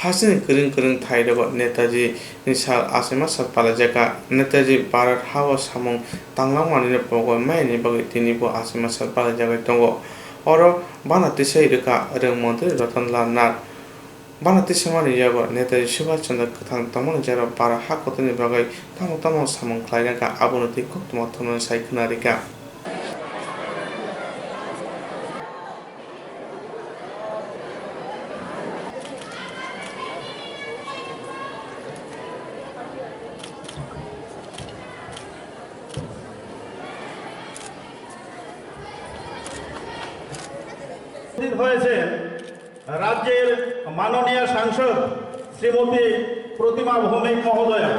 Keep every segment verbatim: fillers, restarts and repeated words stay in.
Hasteni kwrwng kwrwng thairogo Netaji ni sal achaima sal palaijak kha. Netaji Bharat ha-o samung tanglangmani pogwi mayani bagwi tini bo achaima sal palaijagwi tongo. Oro bana tisai rwkha rwng montri Ratan Lal Nath. Bana tisamani yago Netaji Subhash Chandra kwthang tongmani jora Bharat ha kotorni bagwi tamo tamo samung khlaina kha, abono twi koktwma thumnani sai khwna rikha. উপস্থিত হয়েছে রাজ্যের মাননীয় সাংসদ শ্রীমতী প্রতিমা ভৌমিক মহোদয়া।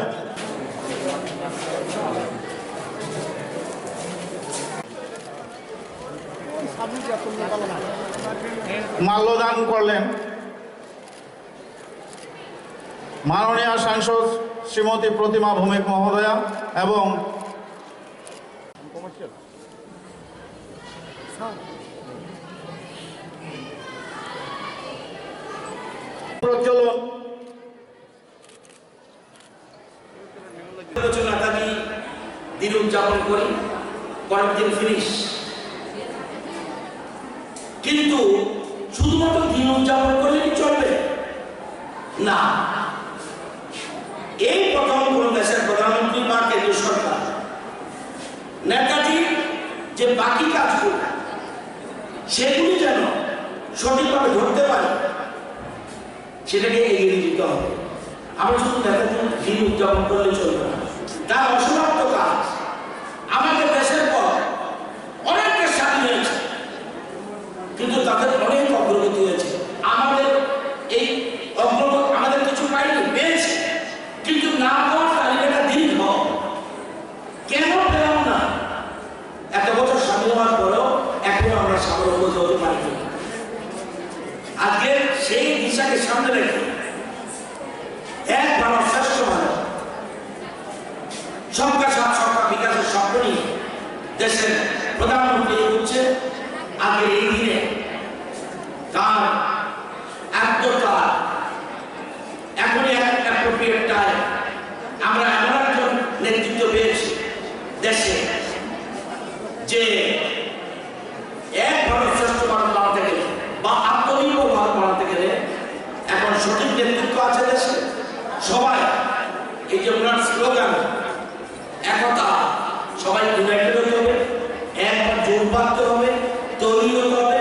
মাল্যদান করলেন মাননীয় সাংসদ শ্রীমতী প্রতিমা ভৌমিক মহোদয়া এবং প্রজ্বলন। নেতাজি দিন উদযাপন করি, পরের দিন ফিনিশ। কিন্তু শুধুমাত্র দিন উদযাপন করলে কি চলবে? না। এই প্রথম কোন দেশের প্রধানমন্ত্রী বা কেন্দ্রীয় সরকার নেতাজির যে বাকি কাজগুলো, সেগুলি যেন সঠিকভাবে ধরতে পারে, সেটাকে এগিয়ে নিয়ে যেতে হবে। আমরা শুধু নেতাজির দিন উদযাপন করলে চলবে না, তার অসমাপ্ত কাজ। আমাদের দেশের পর অনেক দেশ স্বাধীন হয়েছে, কিন্তু তাদের অনেক অগ্রগতি হয়েছে। আমাদের এই অগ্রগতি, আমাদের কিছু পাইনি, পেয়েছি, কিন্তু না পাওয়ার তালিকাটা দীর্ঘ। কেন পেলাম না? এত বছর স্বাধীন হওয়ার পরেও এখনো আমরা সাফল্য অর্জন করতে পারিনি। আজকে সেই দিশাকে সামনে রেখে এক ভারত শ্রেষ্ঠ ভারত, সবকা সাথ সবকা বিকাশের স্বপ্ন নিয়ে দেশের প্রধানমন্ত্রী এগোচ্ছে। আজকের এই দিনে তার আত্মত্যাগ এখনই এক অ্যাপ্রোপ্রিয়েট টাইম। আমরা এমন একজন নেতৃত্ব পেয়েছি দেশে, যে এক ভারত শ্রেষ্ঠ ভারত বানাতে গেলে বা আত্মনির্ভর ভারত বানাতে গেলে এখন সঠিক নেতৃত্ব আছে দেশে। সবাই, এই যে ওনার স্লোগান, একতা, সবাই ইউনাইটেড হতে হবে, একবার জোট বাঁধতে হবে, তৈরি হতে হবে,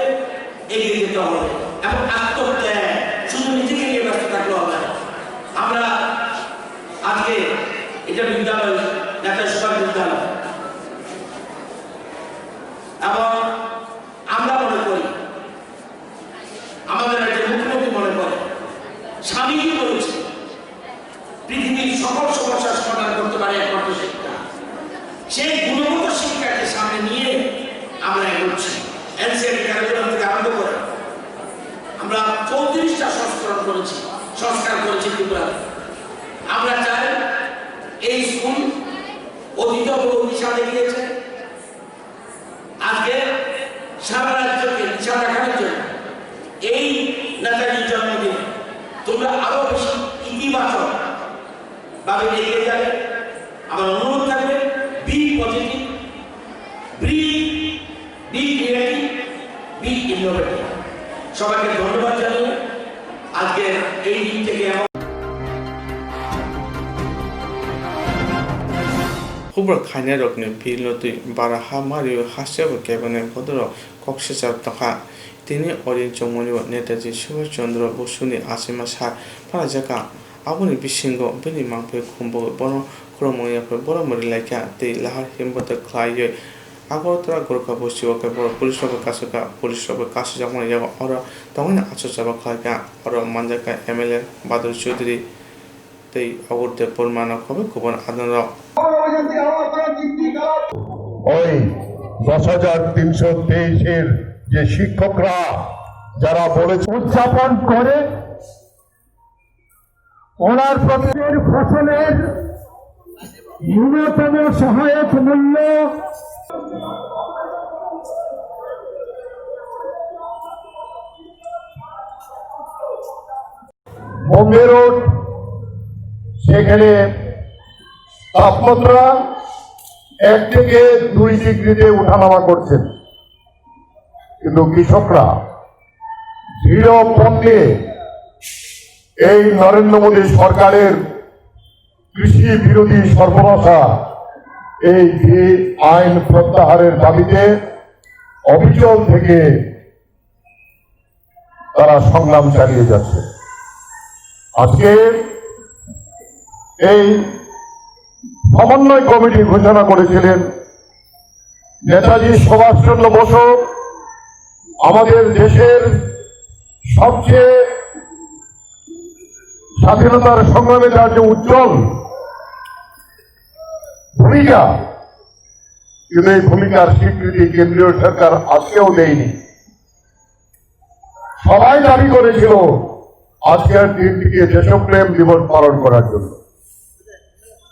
এগিয়ে যেতে হবে। এবং আত্মত্যাগ, শুধু নিজেকে নিয়ে ব্যস্ত থাকলে হবে না। আমরা আজকে এটা বিদ্যালয়, নেতাজি সুভাষ বিদ্যালয়, এবং আমরা মনে করি, আমাদের রাজ্যের মুখ্যমন্ত্রী মনে করে, স্বামীজি বলেছে, পৃথিবীর সকল সমস্যার সমাধান করতে পারে একমাত্র শিক্ষা। সেই গুণগত শিক্ষাকে সামনে নিয়ে আমরা এগোচ্ছি। এনসিইআরটি কারিকুলাম থেকে আরম্ভ করে আমরা চৌত্রিশটা সংস্করণ করেছি, সংস্কার করেছি ত্রিপুরাতে। আমরা চাই এই স্কুল অতীত বহু দিশা দেখিয়েছে, আজকে সারা রাজ্যকে দিশা দেখানোর জন্য এই নেতাজির জন্মদিনে তোমরা আরো বেশি ইতিবাচক ভাবে এগিয়ে যাবে। আমার অনুরোধ থাকবে, be positive, be, be creative, be innovative। সবাইকে ধন্যবাদ জানিয়ে আজকে এই দিন থেকে আমার Hubra khainairokni birno twi bara ha mario hasteo kebengni bodolrok kok sechar tongkha. Tini ori chongmani o Netaji Subhash Chandra Bosuni achaima sar phalaijakha. Aboni bisingo bini mangphi khumbo bono khulumung yaphai borom ri laikha tei lahar himbo tei khlaiwi Agartala Gorkha bosti o khe borok police rok bai kasukha, police rok bai kasujakmani yago oro tongwini achukchaba khlaikha. Oro manjakha M L A Badur Chowdhury tei Agur Debbarma no khobwi kubun adongrok. ওই দশ হাজার তিনশো তেইশের যে শিক্ষকরা যারা বলেছে উদযাপন করে ওনার প্রতি ফসলের ন্যূনতম সহায়ক মূল্য বোম্বে রোড, সেখানে তাপমাত্রা এক থেকে দুই ডিগ্রিতে উঠানামা করছে, কিন্তু কৃষকরা দৃঢ় পণ নিয়ে এই নরেন্দ্র মোদী সরকারের কৃষি বিরোধী সর্বনাশা এই বিল আইন প্রত্যাহারের দাবিতে অবিচল থেকে তারা সংগ্রাম চালিয়ে যাচ্ছে। আজকে এই সমন্বয় কমিটি ঘোষণা করেছিলেন নেতাজি সুভাষচন্দ্র বসু, আমাদের দেশের সবচেয়ে স্বাধীনতার সংগ্রামে তার যে উজ্জ্বল ভূমিকা, কিন্তু এই ভূমিকার স্বীকৃতি কেন্দ্রীয় সরকার আজকেও দেয়নি। সবাই দাবি করেছিল আজকের দিনটিকে দেশপ্রেম দিবস পালন করার জন্য,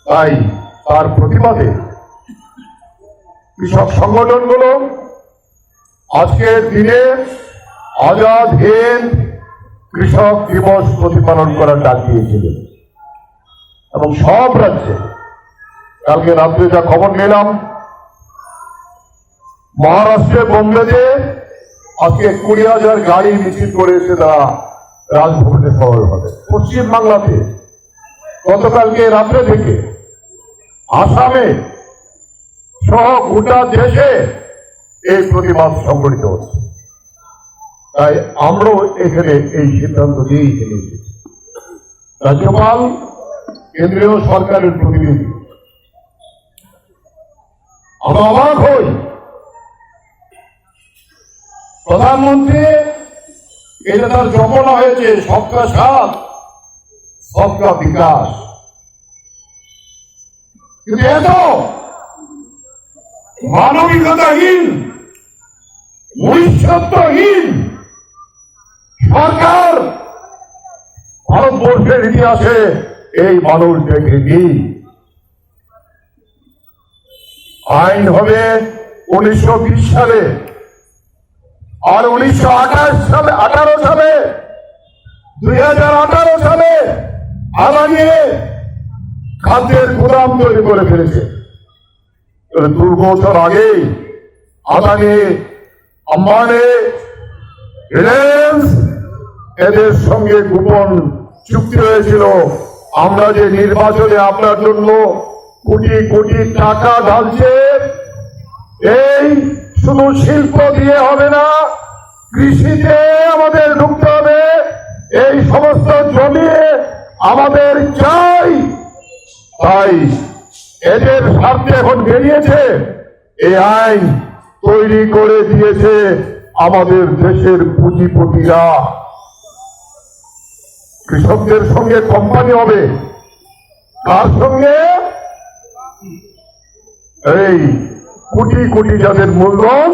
তাই তার প্রতিবাদে কৃষক সংগঠনগুলো আজকের দিনে আজাদ হিন্দ কৃষক দিবস প্রতিপালন করার ডাক দিয়েছিল। এবং সব রাজ্যে, কালকে রাত্রে যা খবর নিলাম, মহারাষ্ট্রে বোম্বেতে আজকে কুড়ি হাজার গাড়ি মিছিল করে এসে তারা রাজভবনে সমাবেশ হবে। পশ্চিম বাংলাতে গতকালকে রাত্রে থেকে আসামে সহ গোটা দেশে এই প্রতিবাদ সংগঠিত হচ্ছে। তাই আমরাও এখানে এই সিদ্ধান্ত নিয়ে এখানে এসেছি। রাজ্যপাল, কেন্দ্রীয় সরকারের প্রতিনিধি, আমরা অবাক হই। প্রধানমন্ত্রী, এটা তার জপনা হয়েছে, সবকা সাথ, সবকা বিকাশ। কিন্তু এত মানবিকতাহীন, মনুষ্যত্বহীন সরকার ভারতবর্ষের ইতিহাসে এই মানুষ দেখেনি। আইন হবে উনিশশো বিশ সালে, আর উনিশশো আঠাশ সালে, আঠারো সালে, দুই হাজার আঠারো সালে আদানি খাদ্যের গুদাম তৈরি করে ফেলেছে। তাহলে দু বছর আগেই আদানি, আম্বানি, রিলায়েন্স, এদের সঙ্গে গোপন চুক্তি হয়েছিল। আমরা যে নির্বাচনে আপনার জন্য কোটি কোটি টাকা ঢালছে, এই শুধু শিল্প দিয়ে হবে না, কৃষিতে আমাদের ঢুকতে হবে। এই সমস্ত জমি আমাদের চাই। তাই এদের স্বার্থে এখন বেরিয়েছে, এই আইন তৈরি করে দিয়েছে আমাদের দেশের পুঁজিপতিরা। কৃষকদের সঙ্গে কোম্পানি হবে, তার সঙ্গে এই কোটি কোটি যাদের মূলধন,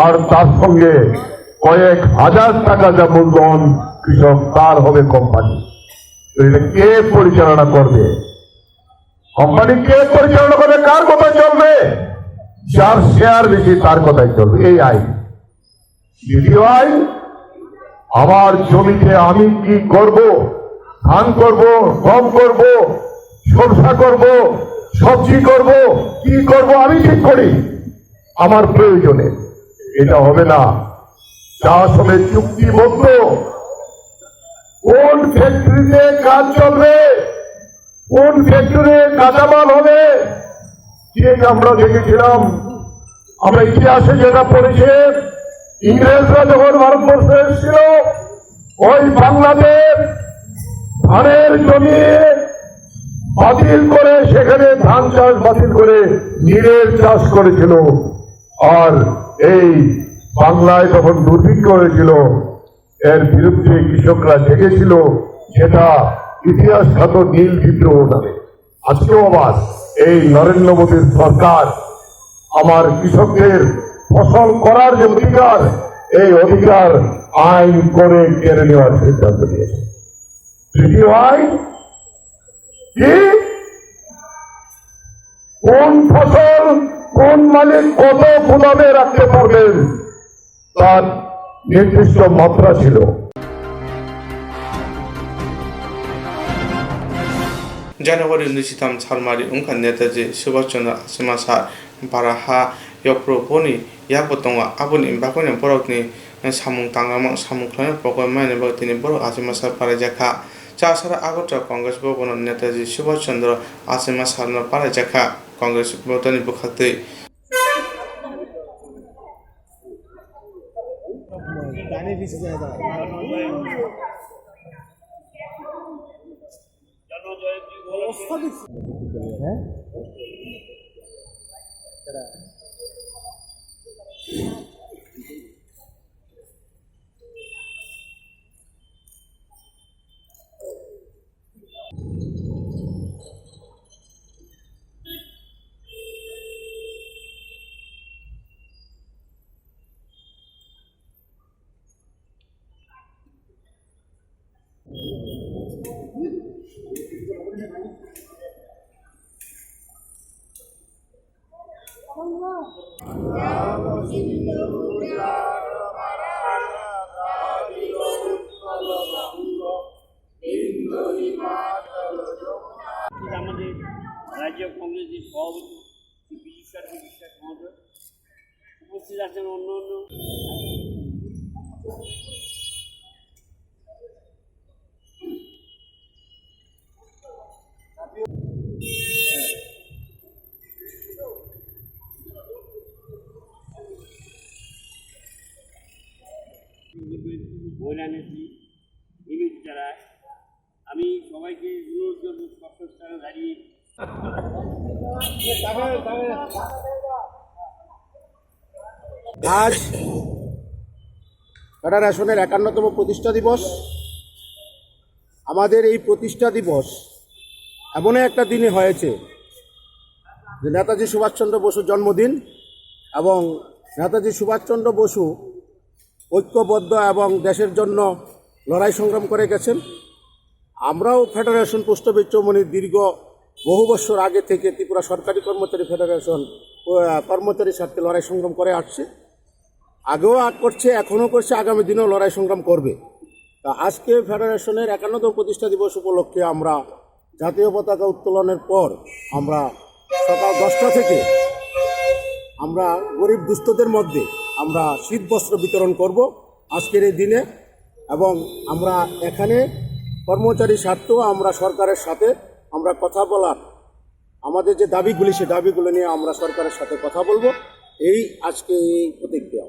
আর তার সঙ্গে কয়েক হাজার টাকা যা মূলধন কৃষক, তার হবে কোম্পানি। তো এটা কে পরিচালনা করবে? কোম্পানি কে পরিচালনা করবে? কার কথায় চলবে? যার শেয়ার বেশি, তার কথায় চলবে। এই আইন। দ্বিতীয় আইন, আমার জমিতে আমি কি করব, ধান করব, গম করব, সরষা করব, সবজি করব, কি করব আমি ঠিক করি আমার প্রয়োজনে। এটা হবে না। চাষ হবে চুক্তিবদ্ধ। কোন ফ্যাক্টরিতে কাজ চলবে, কোন ফ্যাক্টরিতে কাঁচামাল হবে, ঠিক আমরা দেখেছিলাম, আমরা ইতিহাসে যেটা পড়েছি, ইংরেজরা যখন ভারতবর্ষে এসেছিল, ওই বাংলাদেশ ধানের জমি বাতিল করে, সেখানে ধান চাষ বাতিল করে নীলের চাষ করেছিল। আর এই বাংলায় তখন দুর্ভিক্ষ হয়েছিল, এর বিরুদ্ধে কৃষকরা জেগেছিল, যেটা ইতিহাস খ্যাত নীল বিদ্রোহ নামে। আজকেও আবার এই নরেন্দ্র মোদীর সরকার আমার কৃষকদের ফসল করার যে অধিকার, এই অধিকার আইন করে কেড়ে নেওয়ার সিদ্ধান্ত নিয়েছে। তৃতীয় আইন কি? কোন ফসল কোন মালিক কত গুদামে রাখতে পারবেন, তার নির্দিষ্ট মাত্রা ছিল। January nwichitham salmari wngkha Netaji Subhash Chandra Achimasa para ha yokphru boni yakbo tongo, aboni bagwino borokni samung tangnaima samung khlaina pogwi mani bagwi tini borok Achimasa paraijak kha. Chasara Agartala Congress Bhavan-o Netaji Subhash Chandra Achimasa no paraijak kha Congress botani bwkhaktwi. আমাদের রাজ্য কংগ্রেসের সভাপতি শ্রী বিজু সরকার বিশ্বাস মহোদয়, উপস্থিত আছেন অন্যান্য মহিলা নেত্রী, মিমি যারা, আমি সবাইকে অনুরোধ করবো, স্বস্বস্থানে দাঁড়িয়ে। আজ ফেডারেশনের একান্নতম প্রতিষ্ঠা দিবস। আমাদের এই প্রতিষ্ঠা দিবস এমন একটা দিনে হয়েছে যে নেতাজি সুভাষচন্দ্র বসুর জন্মদিন এবং নেতাজি সুভাষচন্দ্র বসু ঐক্যবদ্ধ এবং দেশের জন্য লড়াই সংগ্রাম করে গেছেন। আমরাও ফেডারেশন পোস্ট অফিস চৌমুহনী দীর্ঘ বহু বছর আগে থেকে ত্রিপুরা সরকারি কর্মচারী ফেডারেশন, আহ, কর্মচারীর স্বার্থে লড়াই সংগ্রাম করে আসছে, আগেও আগ করছে, এখনও করছে, আগামী দিনেও লড়াই সংগ্রাম করবে। তা আজকে ফেডারেশনের একান্নতম প্রতিষ্ঠা দিবস উপলক্ষে আমরা জাতীয় পতাকা উত্তোলনের পর আমরা সকাল দশটা থেকে আমরা গরিব দুস্থদের মধ্যে আমরা শীত বস্ত্র বিতরণ করব আজকের এই দিনে। এবং আমরা এখানে কর্মচারী স্বার্থেও আমরা সরকারের সাথে আমরা কথা বলার, আমাদের যে দাবিগুলি, সে দাবিগুলো নিয়ে আমরা সরকারের সাথে কথা বলবো। এই আজকে এই প্রতিক্রিয়া।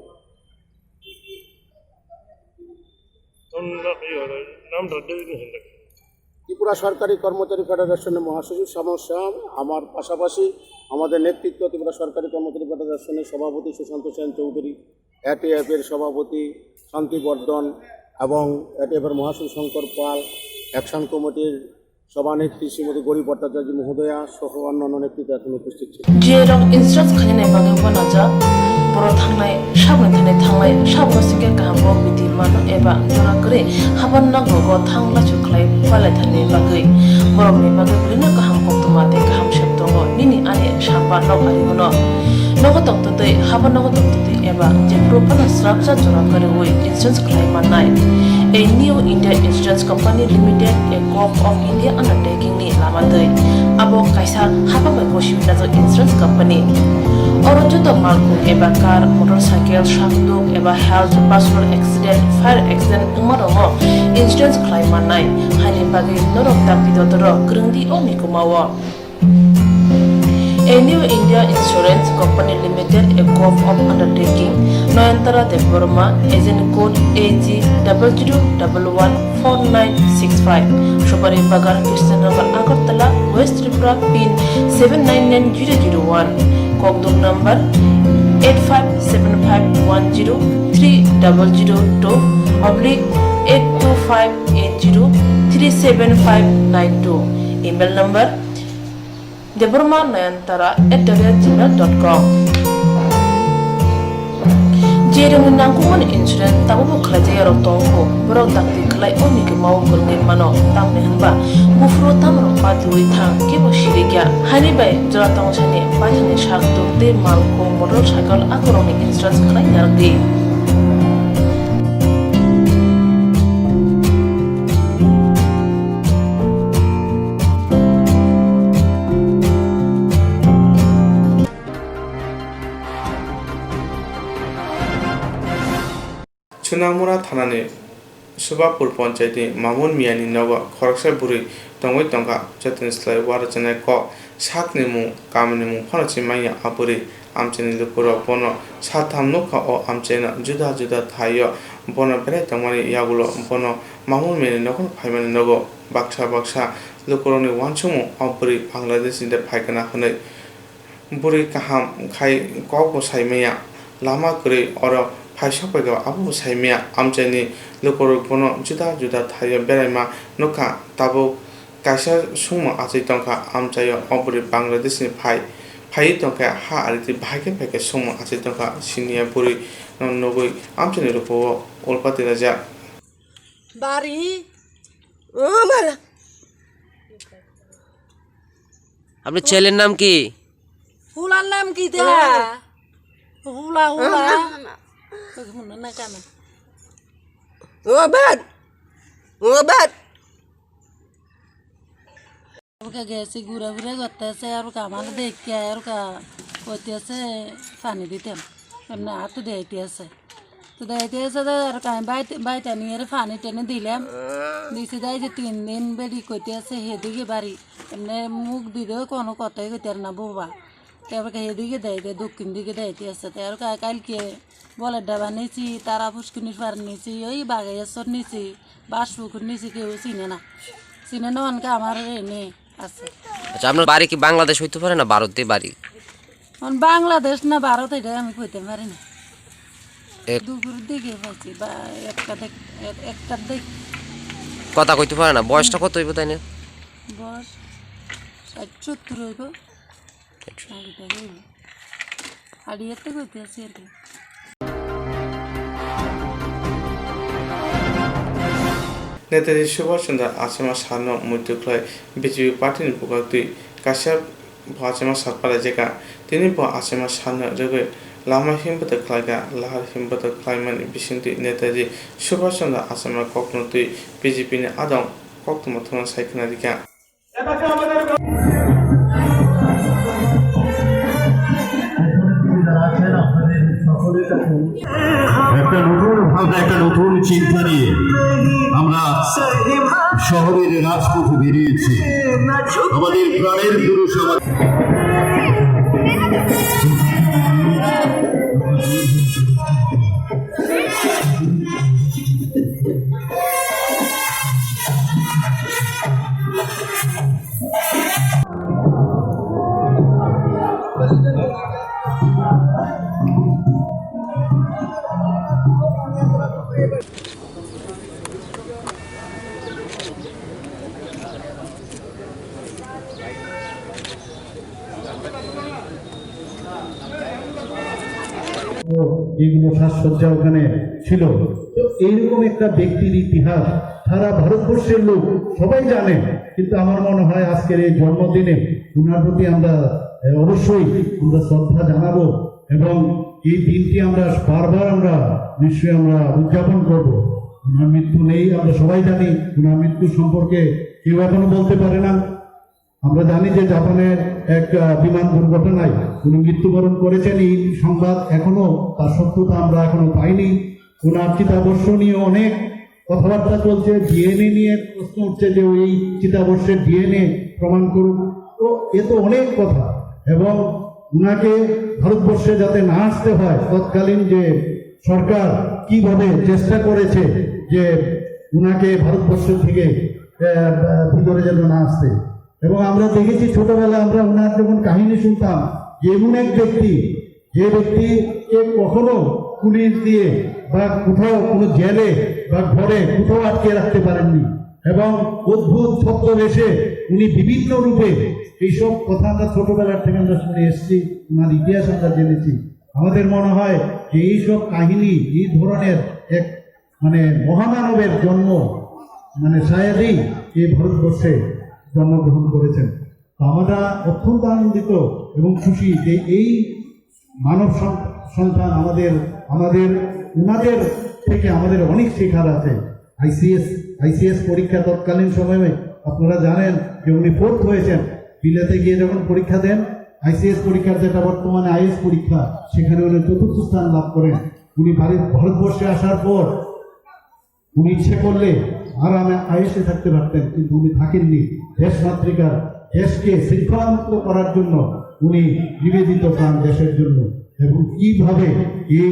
নামটা ডেজিগনেশনটা কি? ত্রিপুরা সরকারি কর্মচারী ফেডারেশনের মহাসচিব শামস শাহ, আমার পাশাপাশি আমাদের নেতৃত্ব ত্রিপুরা সরকারি কর্মচারী ফেডারেশনের সভাপতি সুশান্ত সেন চৌধুরী, এটিএফ এর সভাপতি শান্তি বর্ধন এবং এটিএফ এর মহাসচিব শঙ্কর পাল, অ্যাকশন কমিটির সভানেত্রী শ্রীমতী গৌরী ভট্টাচার্য মহোদয়া সহ অন্যান্য নেতৃত্ব এখন উপস্থিত ছিলেন। G A rok insurance khainai bagwi uanajak, borok thangnai saboni thani thanglai, saboni singkhe kaham kok bidi mano eba jora kwrwi haban nogo go thang lachu khlai palai thani bagwi, borokni bagwi belino kaham koktwma tei kaham sep tongo nini ani samba nok ari uno. Nogo tongtwtwi, haban nogo tongtwtwi eba jephuru phano swrapsa jora kwrwi insurance khlai mannai. A New India Insurance Company Limited, a Govt of India undertaking ni lama twi. Abo kaisa hapang bai gosi winajak insurance company. Oro joto malkhung eba car, motorcycle, sakduk eba health, personal accident, fire accident wngma rokno insurance khlai mannai. Haini bagwi norok dakti dotoro kwrwng di o mikuma o. A New India Insurance Company Limited, a Govt of Undertaking, Nayantara Debbarma, agent code A G double zero double one four nine six five, Subari Bagan, Krishnanagar, Agartala, West Tripura, pin seven nine nine zero zero one, Kokdum number eight five seven five one zero three double zero two oblique eight two five eight zero three seven five nine two, email number Debbarma Nayantara at the rate gmail dot com. Jerokni nangkukmani insurance tabukbo khlaijak yarok tongkho, borok dakti khlai o mikima o kwrwngwi mano, tamni hwnba buphuru tamrok patiwi thang kebo sirikya. Haini bai jora tongthani paithakni sak tuk tei malkhung motorcycle akorokni insurance khlai narwkdi. Chwnamura thanani Subapur ponchayatni Mamun Miyani nogo khoroksa bwrwi tongwi tongkha, jotoni slai uarwi chenai kok sakni mung, kamini mung phano chimanya. A bwrwi amchaini lukurok bono saltham nukha, o amchaino juda juda thaio bono berai tongmani yagulo bono Mamun Miyani nogo phaimani nogo baksa baksa lukurokni uansukmung o bwrwi Bangladeshni de phaikha na hwnwi. Bwrwi kaham khai kokbo saimaya, lama kwrwi oro phaisok paikha abobo saimaya. Amchaini lukurok bono juda juda thaio beraima nukha, tabuk kaisa sungmung achai tongkha. Amchaio o bwrwi Bangladeshni phai phaiwi tongkha, ha aritwi bahai khe phaikhe sungmung achai tongkha. Siniya bwrwi no nugwi amchaini rukuo ulpati rajak. Bari, o mala. আপনার ছেলের নাম কি? Hular naam ki de? Hula, hula. Huna na kana. Obat. Obat. Oke gesi gura gura gotte se aruka amar dekke aruka koite se pani ditem. Emne atu deite se. To dai te sa da ar kai bai bai ta ni er pani tene dilem. Disi dai je tin din bedi koite ase hedige bari. Emne muk dido kono kotai koite na buba. Te aba hedige dai de dukkin dige dai te ase. Te ar kai kail ke bole daba nisi tara puskuni par nisi oi bagai asor nisi bas pukur nisi ke sine na. Sine no an ka amar re ne ase. আচ্ছা, আপনার বাড়ি কি বাংলাদেশ হইতে পারে না ভারতে বাড়ি? এখন বাংলাদেশ না ভারত এটা আমি কইতে পারি না। এক- দুপুরের দিকে পাইছি বা একটা দেখ, এক-, একটার দিক। কথা কইতে পারে না, বয়সটা কত হইব তাই না? বয়স ষাট সত্তর হইব। আচ্ছা। আর এটা হইব। আর ইয়েতে কইতে আছি আর কি। Netaji Subhash Chandra Achama sarno muitu khlai B J P party ni bukhak twi kaisa bo achama sar palaijak kha. Tini bo achama sarno rwgwi lama himbathwk khlaikha. Lahar himbathwk khlaimani bisingtwi Netaji Subhash Chandra Achama kokno twi B J P ni adong koktwma thumna sai khna rikha. একটা নতুন ভাবনা, একটা নতুন চিন্তা নিয়ে আমরা শহরের রাজপথে বেরিয়েছি। আমাদের প্রাণের পুরুষ, আমাদের এইগুলো সাজসজ্জা ওখানে ছিল। তো এইরকম একটা ব্যক্তির ইতিহাস সারা ভারতবর্ষের লোক সবাই জানে, কিন্তু আমার মনে হয় আজকের এই জন্মদিনে ওনার প্রতি আমরা, এ, অবশ্যই আমরা শ্রদ্ধা জানাবো এবং এই দিনটি আমরা বারবার আমরা নিশ্চয়ই আমরা উদযাপন করব। ওনার মৃত্যু নেই, আমরা সবাই জানি। ওনার মৃত্যু সম্পর্কে কেউ এখনো বলতে পারে না। আমরা জানি যে জাপানের এক, আহ, বিমান দুর্ঘটনায় উনি মৃত্যুবরণ করেছেন। এই সংবাদ এখনো, তার সত্যতা আমরা এখনো পাইনি। ওনার চিতাভস্ম নিয়ে অনেক কথাবার্তা চলছে, ডিএনএ নিয়ে প্রশ্ন উঠছে যে ওই চিতাভস্মের ডিএনএ প্রমাণ করুক। তো এ তো অনেক কথা। এবং ওনাকে ভারতবর্ষে যাতে না আসতে হয়, তৎকালীন যে সরকার কিভাবে চেষ্টা করেছে যে ওনাকে ভারতবর্ষ থেকে, আহ, ভিতরে যেন না আসতে। এবং আমরা দেখেছি ছোটবেলায় আমরা ওনার যখন কাহিনী শুনতাম যে এমন এক ব্যক্তি, যে ব্যক্তিকে কখনো পুলিশ দিয়ে বা কোথাও কোনো জেলে বা ঘরে কোথাও আটকে রাখতে পারেননি এবং অদ্ভুত ছদ্মবেশে উনি বিভিন্ন রূপে, এইসব কথা আমরা ছোটবেলার থেকে আমরা শুনে এসেছি, ওনার ইতিহাস আমরা জেনেছি। আমাদের মনে হয় যে এইসব কাহিনী, এই ধরনের এক মানে মহামানবের জন্ম, মানে সায়াদি এই ভারতবর্ষে জন্মগ্রহণ করেছেন। তো আমরা অত্যন্ত আনন্দিত এবং খুশি যে এই মানব সন-, সন্তান আমাদের, আমাদের, ওনাদের থেকে আমাদের অনেক শেখার আছে। আইসিএস, আইসিএস পরীক্ষা তৎকালীন সময়ে আপনারা জানেন যে উনি ফোর্থ হয়েছেন। বিলাতে গিয়ে যখন পরীক্ষা দেন, আইসিএস পরীক্ষার যেটা বর্তমানে আইএস পরীক্ষা, সেখানে উনি চতুর্থ স্থান লাভ করেন। উনি ভারত-, ভারতবর্ষে আসার পর উনি ইচ্ছে করলে আরামে আয়েশে থাকতে পারতেন, কিন্তু উনি থাকেননি। দেশমাতৃকার, দেশকে শৃঙ্খলামুক্ত করার জন্য উনি নিবেদিত প্রাণ দেশের জন্য। এবং কিভাবে এই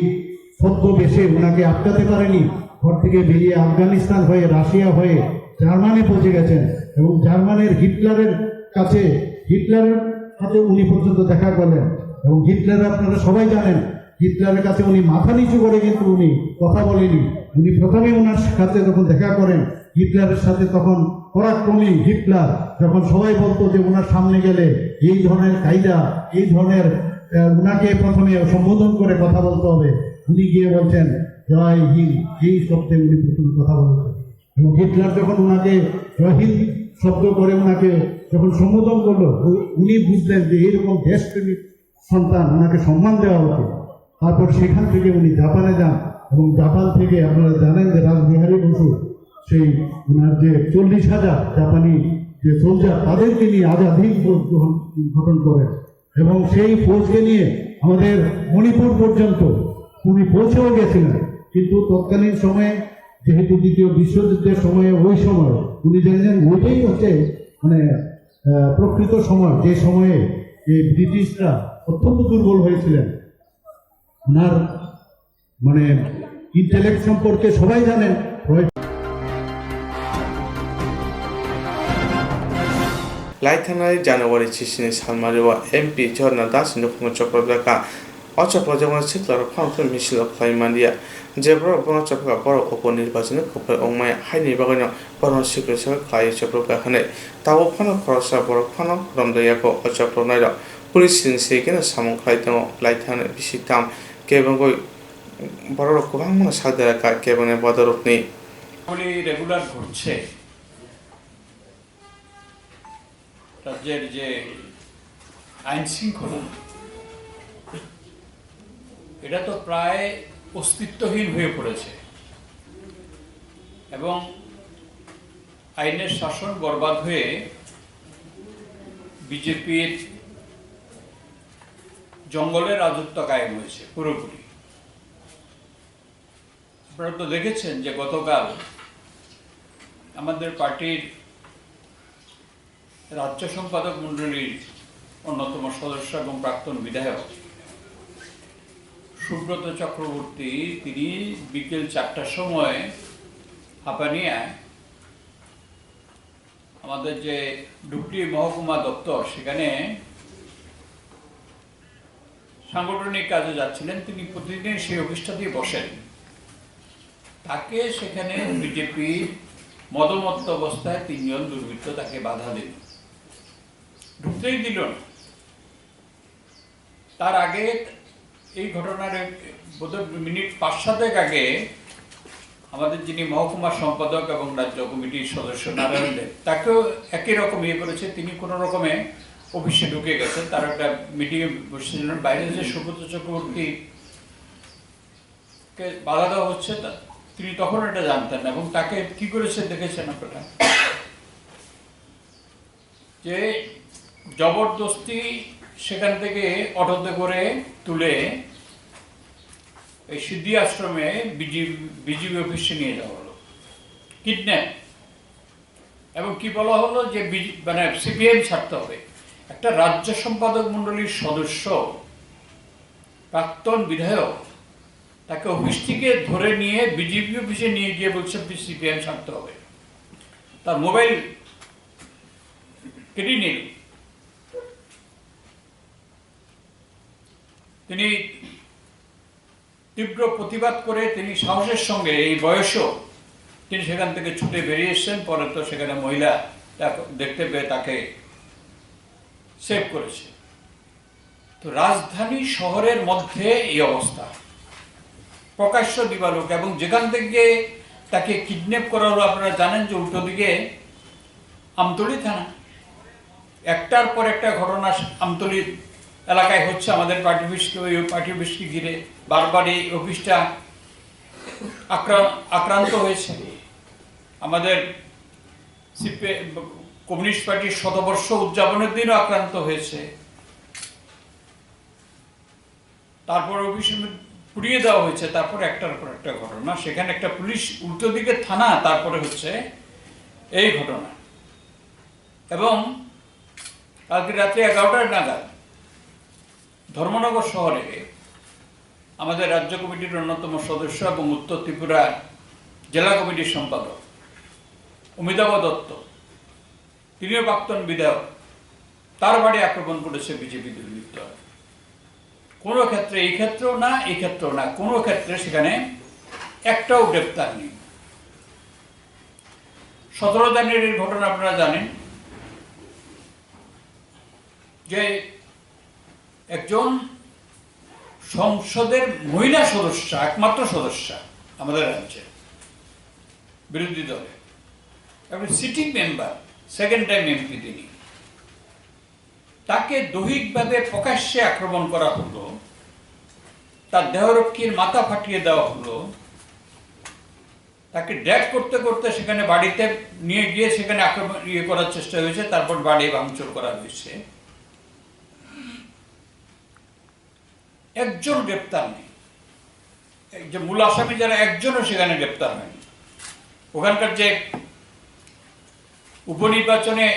ছদ্মবেশে ওনাকে আটকাতে পারেনি, ঘর থেকে বেরিয়ে আফগানিস্তান হয়ে, রাশিয়া হয়ে জার্মানি পৌঁছে গেছেন এবং জার্মানির হিটলারের কাছে, হিটলারের সাথে উনি পর্যন্ত দেখা করলেন। এবং হিটলার আপনারা সবাই জানেন, হিটলারের কাছে উনি মাথা নিচু করে কিন্তু উনি কথা বলেনি। উনি প্রথমে ওনার সাথে যখন দেখা করেন, হিটলারের সাথে, তখন পরাক্রমী হিটলার যখন সবাই বলতো যে ওনার সামনে গেলে এই ধরনের কায়দা, এই ধরনের, আহ, ওনাকে প্রথমে সম্বোধন করে কথা বলতে হবে। উনি গিয়ে বলছেন, "জয় হিন্দ", এই শব্দে উনি প্রথমে কথা বলেছেন। এবং হিটলার যখন ওনাকে জয় হিন্দ শব্দ করে ওনাকে যখন সম্বোধন করলো, উ-, উনি বুঝলেন যে এইরকম দেশপ্রেমিক সন্তান, ওনাকে সম্মান দেওয়া উচিত। তারপর সেখান থেকে উনি জাপানে যান এবং জাপান থেকে আপনারা জানেন যে রাসবিহারী বসু সেই ওনার যে চল্লিশ হাজার জাপানি যে সোলজার, তাদেরকে নিয়ে আজাদ হিন্দ ফৌজ গ্রহণ, গঠন করেন এবং সেই ফৌজকে নিয়ে আমাদের মণিপুর পর্যন্ত উনি পৌঁছেও গেছিলেন। কিন্তু তৎকালীন সময়ে, যেহেতু দ্বিতীয় বিশ্বযুদ্ধের সময়ে, ওই সময় উনি জানলেন ওইটাই হচ্ছে মানে আহ, প্রকৃত সময়, যে সময়ে এই ব্রিটিশরা অত্যন্ত দুর্বল হয়েছিলেন। ওনার মানে ইন্টেলেক্ট সম্পর্কে সবাই জানেন। Laithangnai January chisini salmario M P Jorna Das ni nukhungo chopropjak kha. O chopropjakmani siklarok phano misil khlai manliya. Je borok bono chopropkha, borok upo nirbachani kwplai wngmaya, haini bagwino borokno sikla sakha khlaiwi chopropkha hwnwi. Tabuk phano khoroksa borok phano romjakya kho o chopropnairok. Police sini se kheno samung khlai tongo, laithani bisi tam kebengwi bororok kwbangmano sak dera kha kebengni bodorokni. Regular ঘটছে। রাজ্যের যে আইন শৃঙ্খলা, এটা তো প্রায় অস্তিত্বহীন হয়ে পড়েছে এবং আইনের শাসন বরবাদ হয়ে বিজেপির জঙ্গলের রাজত্ব কায়েম হয়েছে পুরোপুরি। আপনারা তো দেখেছেন যে গতকাল আমাদের পার্টির রাজ্য সম্পাদক মণ্ডলীর অন্যতম সদস্য এবং প্রাক্তন বিধায়ক সুব্রত চক্রবর্তী, তিনি বিকেল চারটার সময় হাপানিয়ায় আমাদের যে ডুকলি মহকুমা দপ্তর, সেখানে সাংগঠনিক কাজে যাচ্ছিলেন, তিনি প্রতিদিন সেই অফিসটাতেই বসেন। তাকে সেখানে বিজেপি মদমত্ত অবস্থায় তিনজন দুর্বৃত্ত তাকে বাধা দিল, ঢুকতেই দিল না। তার আগে এই ঘটনার এক-, বোধহয় মিনিট পাঁচ সাতেক আগে আমাদের যিনি মহকুমা সম্পাদক এবং রাজ্য কমিটির সদস্য নারায়ণ দেব, তাকেও একই রকম ইয়ে করেছে। তিনি কোনো রকমে অফিসে ঢুকে গেছেন, তার একটা মিটিংয়ে বসেছিলেন, বাইরে যে সুব্রত চক্রবর্তীকে বাধা দেওয়া হচ্ছে, তা, তিনি তখন এটা জানতেন না এবং তাকে কি করেছে দেখেছেন আপনারা। যে জবরদস্তি সেখান থেকে অটোতে করে তুলে এই সিদ্ধি আশ্রমে বিজি-, বিজিবি অফিসে নিয়ে যাওয়া হলো, কিডন্যাপ। এবং কি বলা হলো যে বিজি-, মানে সিপিএম ছাড়তে হবে। একটা রাজ্য সম্পাদক মণ্ডলীর সদস্য, প্রাক্তন বিধায়ক, তাকে অফিস থেকে ধরে নিয়ে বিজেপি অফিসে নিয়ে গিয়ে বলছে সিপিএম ছাড়তে হবে। তার মোবাইল কেড়ে নিল। তিনি তীব্র প্রতিবাদ করে তিনি সাহসের সঙ্গে, এই বয়সেও তিনি সেখান থেকে ছুটে বেরিয়ে এসেছেন। পরে তো সেখানে মহিলা তাকে দেখতে পেয়ে তাকে সেভ করেছে। তো রাজধানী শহরের মধ্যে এই অবস্থা, প্রকাশ্য দিবালোক, এবং যেখান থেকে তাকে কিডন্যাপ করা হলো, আপনারা জানেন যে উল্টো দিকে আমতলী থানা, একটার পর একটা ঘটনা আমতলী এলাকায় হচ্ছে। আমাদের পার্টি অফিসকে, ওই পার্টি অফিসকে ঘিরে বারবার এই অফিসটা আক্রা-, আক্রান্ত হয়েছে। আমাদের সিপিএম, কমিউনিস্ট পার্টির শতবর্ষ উদযাপনের দিনও আক্রান্ত হয়েছে। তারপর অফিসের মধ্যে উড়িয়ে দেওয়া হয়েছে, তারপরে একটার পর একটা ঘটনা। সেখানে একটা পুলিশ উল্টো দিকে থানা, তারপরে হচ্ছে এই ঘটনা। এবং কালকে রাত্রে এগারোটা নাগাদ ধর্মনগর শহরে আমাদের রাজ্য কমিটির অন্যতম সদস্য এবং উত্তর ত্রিপুরা জেলা কমিটির সম্পাদক অমিতাভ দত্ত, তিনিও প্রাক্তন বিধায়ক, তার বাড়ি আক্রমণ করেছে বিজেপি দুর্বৃত্ত। কোনো ক্ষেত্রে, এই ক্ষেত্রেও না, এই ক্ষেত্রেও না, কোনো ক্ষেত্রে সেখানে একটাও গ্রেপ্তার নেই। সতেরো জানুয়ারির ঘটনা আপনারা জানেন যে একজন সংসদের মহিলা সদস্য, একমাত্র সদস্য আমাদের রাজ্যে, বিরোধী দলে, এবং sitting member, second time MP তিনি, তাকে দৈহিকভাবে প্রকাশ্যে আক্রমণ করা হলো, তার দেহরক্ষীর মাথা ফাটিয়ে দেওয়া হলো, তাকে ড্র্যাগ করতে করতে সেখানে বাড়িতে নিয়ে গিয়ে সেখানে আক্রমণ, ইয়ে করার চেষ্টা হয়েছে, তারপর বাড়ি ভাঙচুর করা হয়েছে। একজন গ্রেপ্তার নেই। এই যে মূল আসামি যারা, একজনও সেখানে গ্রেপ্তার হয়নি। ওখানকার যে উপনির্বাচনে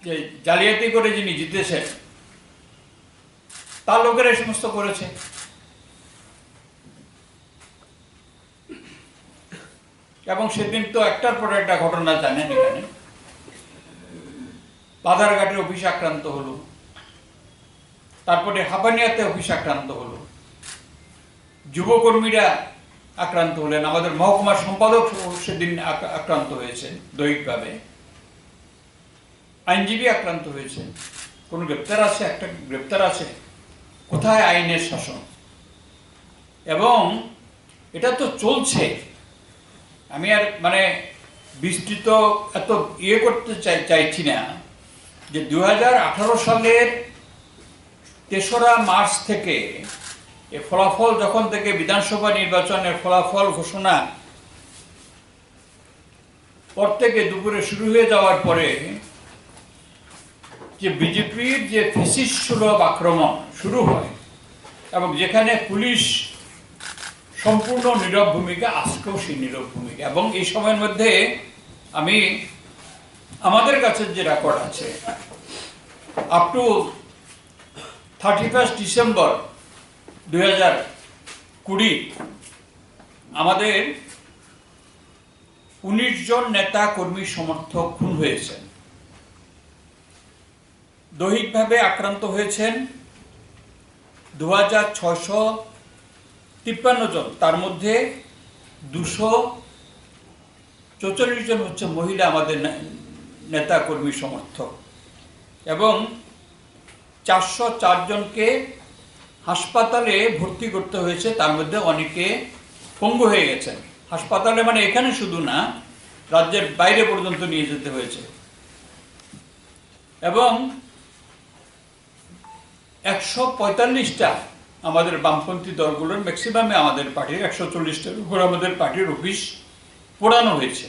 যে জালিয়াতি করে যিনি জিতেছেন, তার লোকেরা এই সমস্ত করেছে। এবং সেদিন তো একটার পর একটা ঘটনা জানেন, এখানে বাধারঘাটে অফিস আক্রান্ত হলো, তারপরে হাপানিয়াতে অফিস আক্রান্ত হলো, যুবকর্মীরা আক্রান্ত হলেন, আমাদের মহকুমা সম্পাদক সেদিন আক-, আক্রান্ত হয়েছেন দৈহিকভাবে। আইনজীবী আক্রান্ত হয়েছে, কোনো গ্রেপ্তার আছে? একটা গ্রেপ্তার আছে? কোথায় আইনের শাসন? এবং এটা তো চলছে, আমি আর মানে বিস্তৃত এত ইয়ে করতে চাই, চাইছি না। যে দু হাজার আঠারো সালের তেসরা মার্চ থেকে এ ফলাফল, যখন থেকে বিধানসভা নির্বাচনের ফলাফল ঘোষণা পর থেকে দুপুরে শুরু হয়ে যাওয়ার পরে যে বিজেপির যে ফ্যাসিস্ট সুলভ আক্রমণ শুরু হয় এবং যেখানে পুলিশ সম্পূর্ণ নীরব ভূমিকা, আজকেও সেই নীরব ভূমিকা। এবং এই সময়ের মধ্যে আমি, আমাদের কাছে যে রেকর্ড আছে, up to thirty first December দুই হাজার কুড়ি আমাদের উনিশ জন নেতা কর্মী সমর্থক খুন হয়েছেন, দৈহিকভাবে আক্রান্ত হয়েছেন দু হাজার ছয়শো তিপ্পান্ন জন, তার মধ্যে দুশো চৌচল্লিশ জন হচ্ছে মহিলা আমাদের নে-, নেতা কর্মী সমর্থক, এবং চারশো চার জনকে হাসপাতালে ভর্তি করতে হয়েছে, তার মধ্যে অনেকে পঙ্গু হয়ে গেছেন। হাসপাতালে মানে এখানে শুধু না, রাজ্যের বাইরে পর্যন্ত নিয়ে যেতে হয়েছে। এবং একশো পঁয়তাল্লিশটা আমাদের বামপন্থী দলগুলোর, ম্যাক্সিমামে আমাদের পার্টির, একশো চল্লিশটার উপর আমাদের পার্টির অফিস পোড়ানো হয়েছে।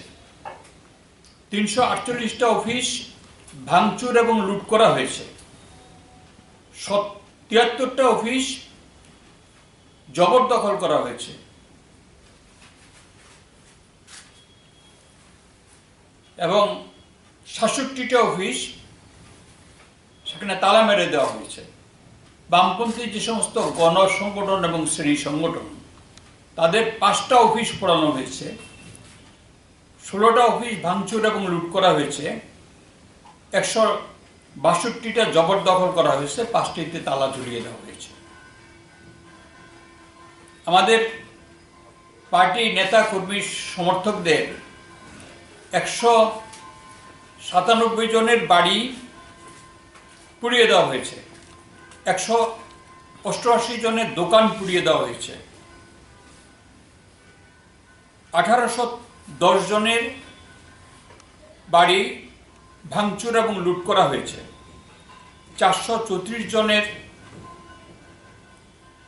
তিনশো আটচল্লিশটা অফিস ভাঙচুর এবং লুট করা হয়েছে। সত-, তিয়াত্তরটা অফিস জবরদখল করা হয়েছে এবং সাতষট্টিটা অফিস সেখানে তালা মেরে দেওয়া হয়েছে। বামপন্থী যে সমস্ত গণ সংগঠন এবং শ্রেণী সংগঠন, তাদের পাঁচটা অফিস পোড়ানো হয়েছে, ষোলোটা অফিস ভাঙচুর এবং লুট করা হয়েছে, একশো বাষট্টিটা জবরদখল করা হয়েছে, পাঁচটিতে তালা ঝুলিয়ে দেওয়া হয়েছে। আমাদের পার্টি নেতা কর্মী সমর্থকদের একশো সাতানব্বই জনের বাড়ি পুড়িয়ে দেওয়া হয়েছে, একশো অষ্টআশি জনের দোকান পুড়িয়ে দেওয়া হয়েছে, আঠারোশো দশ জনের বাড়ি ভাঙচুর এবং লুট করা হয়েছে, চারশো চৌত্রিশ জনের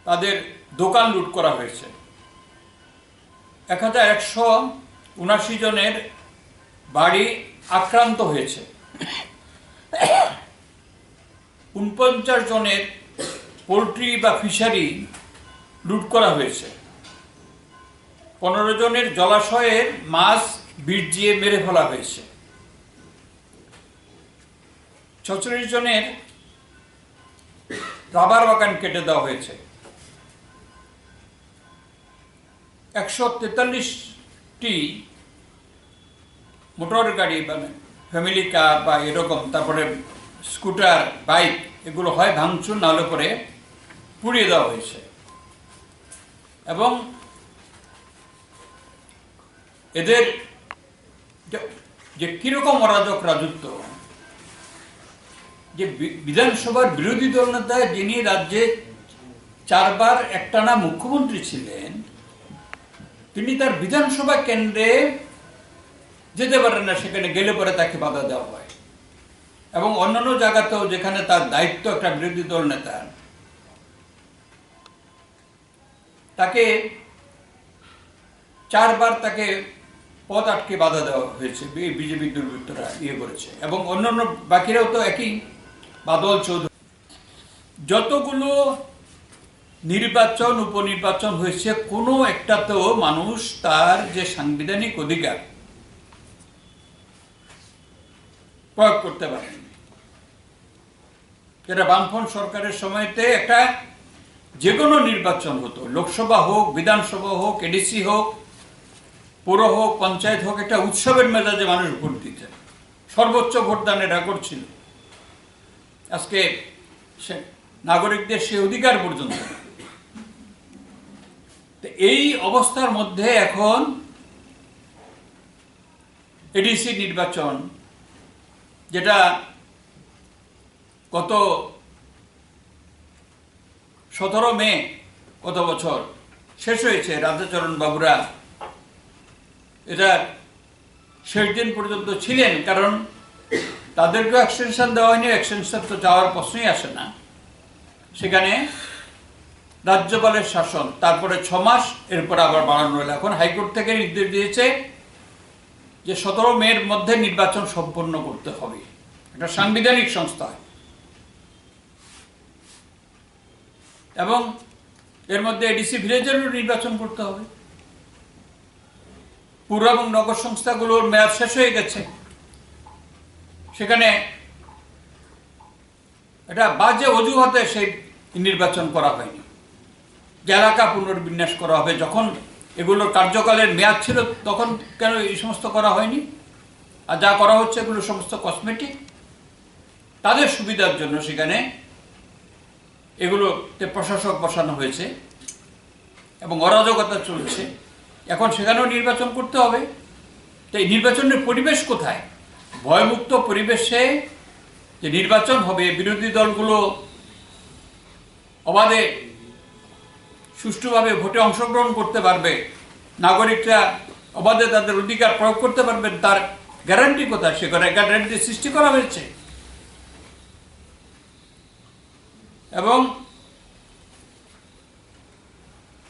তাদের দোকান লুট করা হয়েছে, এক হাজার একশো উনাশি জনের বাড়ি আক্রান্ত হয়েছে, ঊনপঞ্চাশ জনের পোলট্রি বা ফিশারি লুট করা হয়েছে। পনেরো জনের জলাশয়ের মাছ বিষ দিয়ে মেরে ফেলা হয়েছে। ছচল্লিশ জনের রাবার বাগান কেটে দেওয়া হয়েছে। একশো তেতাল্লিশটি মোটর গাড়ি, মানে ফ্যামিলি কার বা এরকম, তারপরে স্কুটার, বাইক, এগুলো হয় ভাঙচুর, না হলে পরে পুড়িয়ে দেওয়া হয়েছে। এবং এদের যে, যে কিরকম অরাজক রাজত্ব, যে বি-, বিধানসভার বিরোধী দল নেতা, যিনি রাজ্যে চারবার একটানা মুখ্যমন্ত্রী ছিলেন, তিনি তার বিধানসভা কেন্দ্রে যেতে পারেন না, সেখানে গেলে পরে তাকে বাধা দেওয়া হয়। এবং অন্যান্য জায়গাতেও, যেখানে তার দায়িত্ব একটা বিরোধী দল নেতার, তাকে চারবার তাকে পথ আটকে বাধা দেওয়া হয়েছে, বি-, বিজেপির দুর্বৃত্তরা ইয়ে করেছে, এবং অন্যান্য বাকিরাও তো একই। বাদল চৌধুরী, যতগুলো নির্বাচন, উপনির্বাচন হয়েছে, কোনো একটাতেও মানুষ তার যে সাংবিধানিক অধিকার প্রয়োগ করতে পারেনি। যেটা বামফ্রন্ট সরকারের সময়তে একটা যে কোনো নির্বাচন হতো, লোকসভা হোক, বিধানসভা হোক, এডিসি হোক, পৌর হোক, পঞ্চায়েত হোক, একটা উৎসবের মেজাজে মানুষ ভোট দিতেন। সর্বোচ্চ ভোটদানের রেকর্ড ছিল। আজকে সে নাগরিকদের সে অধিকার পর্যন্ত নেই। তো এই অবস্থার মধ্যে এখন এডিসি নির্বাচন, যেটা গত সতেরো মে, গত বছর শেষ হয়েছে, রাধাচরণ বাবুরা এটা শেষ দিন পর্যন্ত ছিলেন, কারণ তাদেরকেও এক্সটেনশন দেওয়া হয়নি, এক্সটেনশন তো যাওয়ার প্রশ্নই আসে না। সেখানে রাজ্যপালের শাসন, তারপরে ছ মাস, এরপর আবার বাড়ানো হলো। এখন হাইকোর্ট থেকে নির্দেশ দিয়েছে যে সতেরো মের মধ্যে নির্বাচন সম্পন্ন করতে হবে। এটা সাংবিধানিক সংস্থা এবং এর মধ্যে এডিসি ভিলেজেরও নির্বাচন করতে হবে। পুর এবং নগর সংস্থাগুলোর মেয়াদ শেষ হয়ে গেছে, সেখানে এটা বাজে অজুহাতে সেই নির্বাচন করা হয়নি। যে এলাকা পুনর্বিন্যাস করা হবে, যখন এগুলোর কার্যকালের মেয়াদ ছিল, তখন কেন এই সমস্ত করা হয়নি? আর যা করা হচ্ছে, এগুলো সমস্ত কসমেটিক, তাদের সুবিধার জন্য সেখানে এগুলোতে প্রশাসক বসানো হয়েছে এবং অরাজকতা চলছে। এখন সেখানেও নির্বাচন করতে হবে। তো এই নির্বাচনের পরিবেশ কোথায়? ভয়মুক্ত পরিবেশে যে নির্বাচন হবে, বিরোধী দলগুলো অবাধে সুষ্ঠুভাবে ভোটে অংশগ্রহণ করতে পারবে, নাগরিকরা অবাধে তাদের অধিকার প্রয়োগ করতে পারবেন, তার গ্যারান্টি কোথায়? সেখানে গ্যারান্টি সৃষ্টি করা হয়েছে। এবং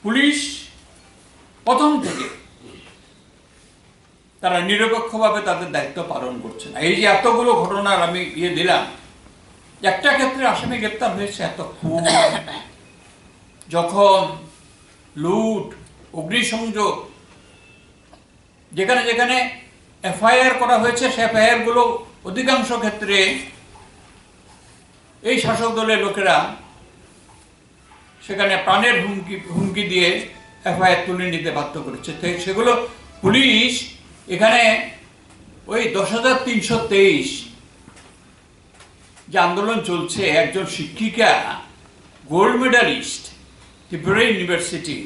পুলিশ প্রথম থেকে তারা নিরপেক্ষভাবে তাদের দায়িত্ব পালন করছে না। এই যে এতগুলো ঘটনার আমি ইয়ে দিলাম, একটা ক্ষেত্রে আসামি গ্রেপ্তার হয়েছে, এত খুন, জখম, লুট, অগ্নিসংযোগ, যেখানে যেখানে এফআইআর করা হয়েছে, সে এফআইআর গুলো অধিকাংশ ক্ষেত্রে এই শাসক দলের লোকেরা সেখানে প্রাণের হুমকি, হুমকি দিয়ে এফআইআর তুলে নিতে বাধ্য করেছে। তো সেগুলো পুলিশ এখানে ওই দশ হাজার তিনশো তেইশ যে আন্দোলন চলছে, একজন শিক্ষিকা, gold medallist, Tripura university,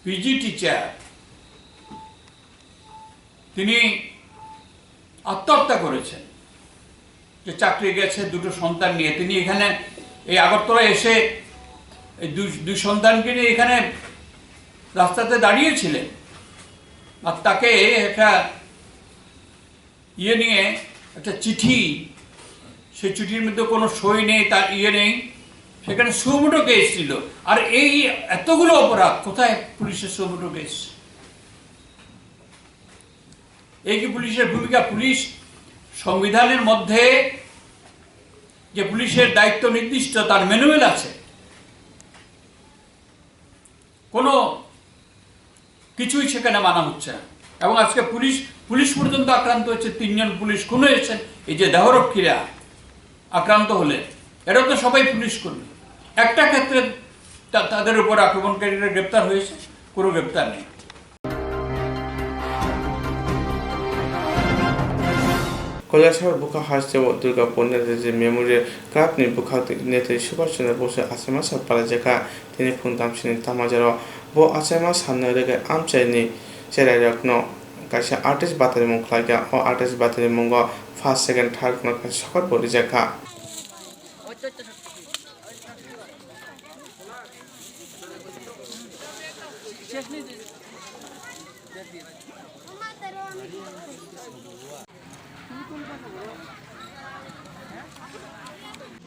PG teacher, তিনি আত্মহত্যা করেছেন। যে চাকরি গেছে দুটো সন্তান নিয়ে, তিনি এখানে এই আগরতলা এসে এই দুই, দুই সন্তানকে নিয়ে এখানে রাস্তাতে দাঁড়িয়েছিলেন। আর তাকে একটা ইয়ে নিয়ে, একটা চিঠি, সেই চিঠির মধ্যে কোনো সই নেই, তার ইয়ে নেই, সেখানে সুমোটো কেস ছিল। আর এই এতগুলো অপরাধ, কোথায় পুলিশের সুমোটো কেস? এই কি পুলিশের ভূমিকা? পুলিশ সংবিধানের মধ্যে যে পুলিশের দায়িত্ব নির্দিষ্ট, তার ম্যানুয়াল আছে। কোনো কিছুই সেখানে মানা হচ্ছে না। এবং আজকে পুলিশ, পুলিশ পর্যন্ত আক্রান্ত হচ্ছে, তিনজন পুলিশ খুন হয়েছেন এই যে দেহরক্ষীরা আক্রান্ত হলে। এরা তো সবাই পুলিশ কর্মী। একটা ক্ষেত্রে তা-, তাদের উপর আক্রমণকারীরা গ্রেপ্তার হয়েছে, কোনো গ্রেপ্তার নেই। Kailasahar bwkha hasteo Durgapur Netaji Memorial Club ni bwkhak twi Netaji Subhash Chandra Bose achaima sal palaijakha. Tini phung tamsini tamajaro bo achaima salno rwgwi amchaini cherairokno kaisa artist batarimung khlaikha. O artist batarimungo first, second, third no kaisa sokot bo rijakha.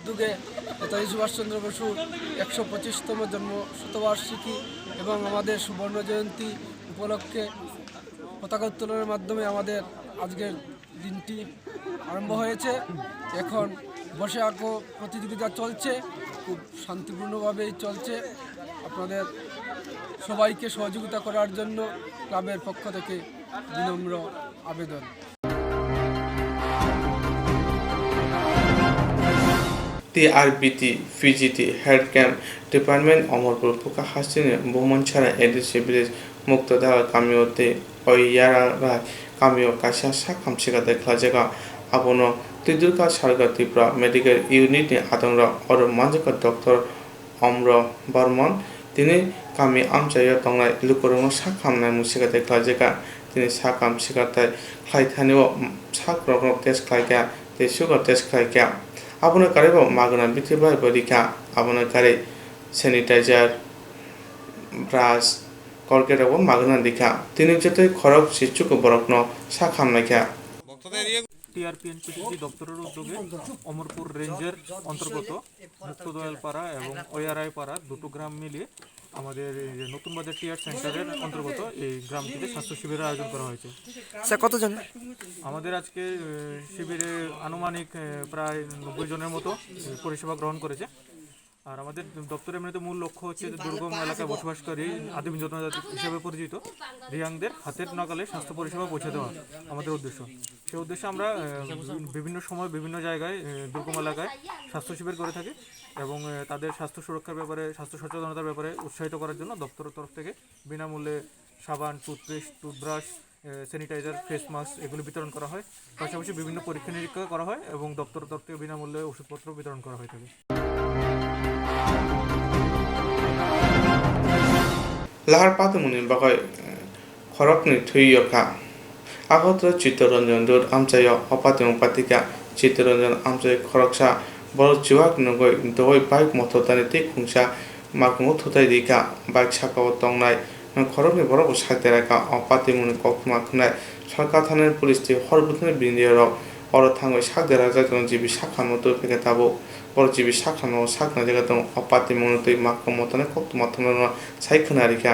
উদ্যোগে নেতাজি সুভাষচন্দ্র বসুর একশো পঁচিশতম জন্ম শতবার্ষিকী এবং আমাদের সুবর্ণ জয়ন্তী উপলক্ষে পতাকা উত্তোলনের মাধ্যমে আমাদের আজকের দিনটি আরম্ভ হয়েছে। এখন বসে আঁকো প্রতিযোগিতা চলছে, খুব শান্তিপূর্ণভাবেই চলছে। আপনাদের সবাইকে সহযোগিতা করার জন্য ক্লাবের পক্ষ থেকে বিনম্র আবেদন। T R B T, P G T, Health Camp Department, Omorpur bwkha hasteni Bhubansara A D C village Muktadhar kamio tei Oiyara kamio kaisa sakham sikatwi khlaijago. Abono Twi Durga Sarga Tripura Medical Unit ni adongrok oro manjakha Doctor Omro Barman. Tini kami amchaio tongnai lukurokno sakham naimung sikatwi khlaijakha. Tini sakham sikatwi khlaithanio sakrokno test khlaikha tei sugar test khlaikha. Abono karwibo magwna bithi bai bo rikha. Abono karwi sanitizer, brush, Colgate rokbo magwna rikha. Tini jotoi khorok si chuku borokno sakham naikha. T R P and P T C দপ্তরের উদ্যোগে অমরপুর রেঞ্জের অন্তর্গত মুক্তদয়াল পাড়া এবং ওয়ারাই পাড়া দুটো গ্রাম মিলিয়ে আমাদের এই যে নতুন বাজার টিআর সেন্টারের অন্তর্গত এই গ্রাম থেকে স্বাস্থ্য শিবিরের আয়োজন করা হয়েছে। স্যার, কতজন? আমাদের আজকে, এ, শিবিরে আনুমানিক, এ, প্রায় নব্বই জনের মতো, এ, পরিষেবা গ্রহণ করেছে। আর আমাদের দপ্তরের এমনিতে মূল লক্ষ্য হচ্ছে যে দুর্গম এলাকায় বসবাসকারী আদিম জনজাতি হিসেবে পরিচিত রিয়াংদের হাতের নাগালে স্বাস্থ্য পরিষেবা পৌঁছে দেওয়া আমাদের উদ্দেশ্য। সেই উদ্দেশ্যে আমরা, আহ, বিভিন্ন সময় বিভিন্ন জায়গায়, আহ, দুর্গম এলাকায় স্বাস্থ্য শিবির করে থাকি এবং, আহ, তাদের স্বাস্থ্য সুরক্ষার ব্যাপারে, স্বাস্থ্য সচেতনতার ব্যাপারে উৎসাহিত করার জন্য দপ্তরের তরফ থেকে বিনামূল্যে সাবান, টুথপেস্ট, টুথব্রাশ, আহ, স্যানিটাইজার, ফেস মাস্ক এগুলো বিতরণ করা হয়। পাশাপাশি বিভিন্ন পরীক্ষা নিরীক্ষা করা হয় এবং দপ্তরের তরফ থেকে বিনামূল্যে ওষুধপত্র বিতরণ করা হয়ে থাকে। Lahar patimungni bagwi, eh, khoroknwi thwi yokha. Agotra Chittaranjan Road amchaio o patimung patikha. Chittaranjan amchai khoroksa borok chuwak nugwi dogwi bike mothotani tei khungsa makungo thutai rikha. Bike sakao tongnai khoroknwi borokbo sak derakha. O patimungni koktwma khwnai Salka thanani police tei hor bwthangni bindirok oro thangwi sak derakjak tongo, G B sakhamno twi phaikha tabuk. Borok G B sakhamno sak naijakha tongo. O patimungno twi makungo mothotani koktwma thumnairokno sai khwna rikha.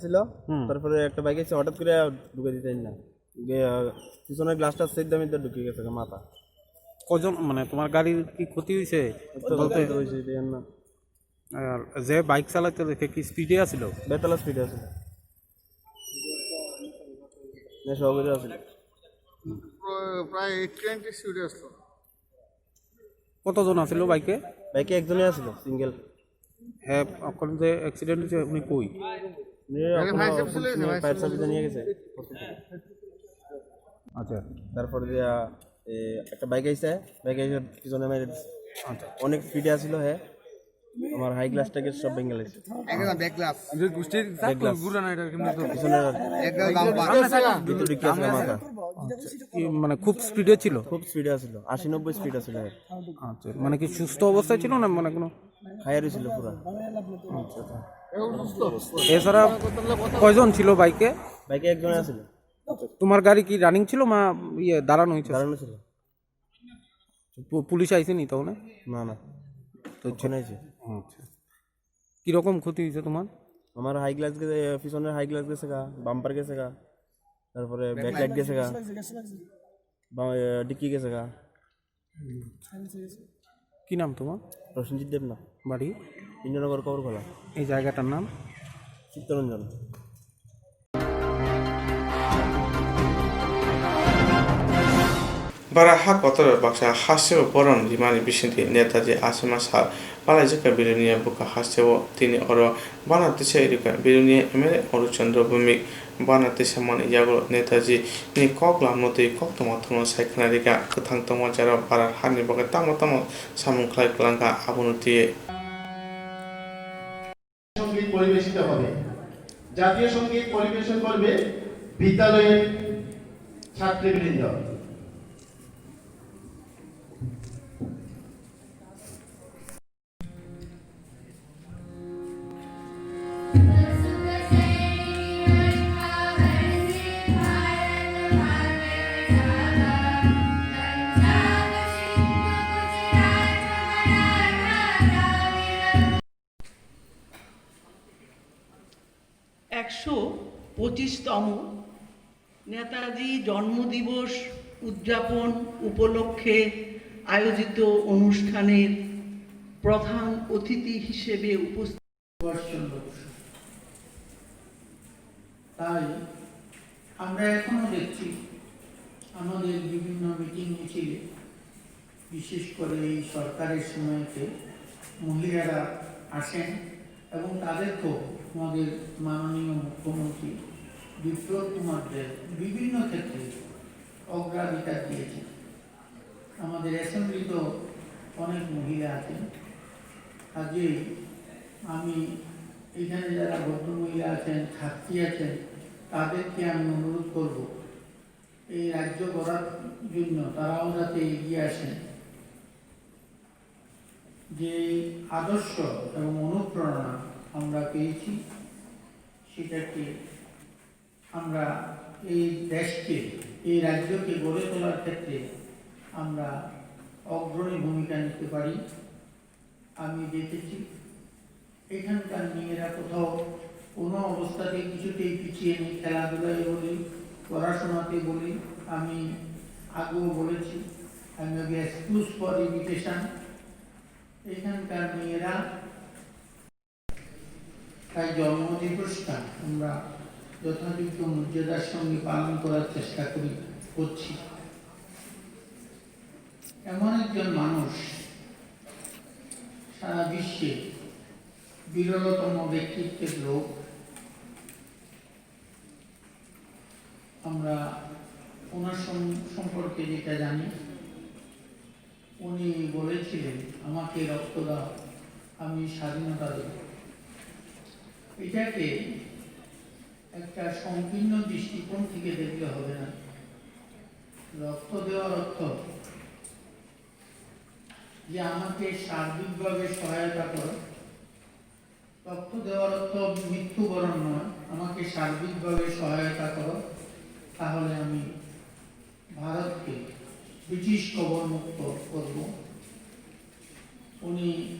ছিল। হুম। তারপরে একটা বাইক এসে হঠাৎ করে ঢুকে দিতে না, গিয়ে, আহ, পিছনের গ্লাসটা সেট দামে ঢুকে গেছে মাথা। কজন, মানে, তোমার গাড়ির কি ক্ষতি হয়েছে? তো বলতে ক্ষতি হয়েছে, এটা জানি না। আর যে বাইক চালাইতে দেখে কি স্পিডে আছিল? বেতালা স্পিডে আছিল। নেশা অবৈধ আছিল। প্রায়, প্রায় এইটটি নাইনটি স্পিডে আসলো। কতজন আছিল বাইকে? বাইকে একজনই আছিল, সিঙ্গেল। হ্যাঁ, অকল যে অ্যাক্সিডেন্ট হয়েছে, উনি কই? উনি এখানে এখনো ফায়ার সার্ভিস অফিসে চলে গেছে, নিয়ে ফায়ার সার্ভিসে নিয়ে গেছে। আচ্ছা। তারপরে দিয়া, এ, একটা বাইক আইছে, বাইক আইছে পিছনে মেরে দিছে। আচ্ছা। অনেক স্পিডে আছিল, হ্যাঁ। আমার হাই গ্লাসটাকে সব ভেঙে গেছে। একদম ব্যাক গ্লাস। যে গোষ্ঠীর ব্যাক গ্লাস। ঘুরে না, এটা কিন্তু তো পিছনে এক গ্লাস বাম্পার। ভিতরে ঢুকে আছে মাথা। আচ্ছা, কি মানে খুব স্পিডে ছিল? খুব স্পিডে আছিল, আশি নব্বই স্পিড আছিল। আচ্ছা, মানে কি সুস্থ অবস্থায় ছিল না মানে কোনো? খাইয়া রয়েছিল পুরা। আচ্ছা, আচ্ছা। এছাড়া কয়জন ছিল বাইকে? বাইকে একজন আছিল। তোমার গাড়ি কি রানিং ছিল, মা ইয়ে দাঁড়ানো হয়েছে? দাঁড়ানো ছিল। পু-, পুলিশ আইসেনি তখন? না, না। তো ওখানে আইছে। আচ্ছা। কিরকম ক্ষতি হয়েছে তোমার? আমার হাই গ্লাস গেছে, পিছনের হাই গ্লাস গেছে গা, বাম্পার গেছে গা, তারপরে ব্যাক লাইট গেছে গা, বা-, এ, ডিক্কি গেছে গা। কি নাম তোমার? প্রসেনজিৎ দেবনাথ। বাড়ি? ইন্দ্রনগর কবরখোলা। এই জায়গাটার নাম? Chittaranjan. Bara ha kotor baksa hasteo borom rimani bisingtwi Netaji achima sal palaijak kha Belonia bwkha hasteo. Tini oro bana tisa rikha Belonia M L A Arush Chandra Bhowmik. Bana tisa mani yago Netaji ni kok lamno twi koktwma thumno sai khna rikha. Kwthang tongma jora bara hani bagwi tamo tamo samung khlai kwlangkha, abono twiwi. সঙ্গীত পরিবেশিত হবে। জাতীয় সঙ্গীত পরিবেশন করবে বিদ্যালয়ের ছাত্রীবৃন্দ। একশো পঁচিশতম নেতাজি জন্মদিবস উদযাপন উপলক্ষে আয়োজিত অনুষ্ঠানের প্রধান অতিথি হিসেবে উপস্থিত সুভাষচন্দ্র বসু। তাই আমরা এখনো দেখছি আমাদের বিভিন্ন মিটিং মিছিলে, বিশেষ করে এই সরকারের সময়তে মহিলারা আসেন এবং তাদেরকেও আমাদের মাননীয় মুখ্যমন্ত্রী বিপ্লব কুমার দেব বিভিন্ন ক্ষেত্রে অগ্রাধিকার দিয়েছেন। আমাদের অ্যাসেম্বলিতে অনেক মহিলা আছেন, কাজেই আমি এখানে যারা ভদ্রমহিলা আছেন, ছাত্রী আছেন, তাদেরকে আমি অনুরোধ করব, এই রাজ্য গড়ার জন্য তারাও যাতে এগিয়ে আসেন। যে আদর্শ এবং অনুপ্রেরণা আমরা পেয়েছি, সেটাকে আমরা এই দেশকে, এই রাজ্যকে গড়ে তোলার ক্ষেত্রে আমরা অগ্রণী ভূমিকা নিতে পারি। আমি দেখেছি এখানকার মেয়েরা কোথাও কোনো অবস্থাতেই কিছুতেই পিছিয়ে নেই, খেলাধুলায় বলি, পড়াশোনাতে বলি। আমি আগেও বলেছি, I may be excused for imitation। এখানকার মেয়েরা তাই জন্মদিবসটা আমরা যথাযোগ্য মর্যাদার সঙ্গে পালন করার চেষ্টা করি, করছি। এমন একজন মানুষ, সারা বিশ্বে বিরলতম ব্যক্তিত্বের লোক। আমরা ওনার সম-, সম্পর্কে যেটা জানি, উনি বলেছিলেন, "আমাকে রক্ত দাও, আমি স্বাধীনতা দেব।" এটাকে একটা সংকীর্ণ দৃষ্টিকোণ থেকে দেখলে হবে না। রক্ত দেওয়ার অর্থ যে আমাকে সার্বিকভাবে সহায়তা করো। রক্ত দেওয়ার অর্থ মৃত্যুবরণ নয়, আমাকে সার্বিকভাবে সহায়তা করো, তাহলে আমি ভারতকে ব্রিটিশ কবরমুক্ত করব। উনি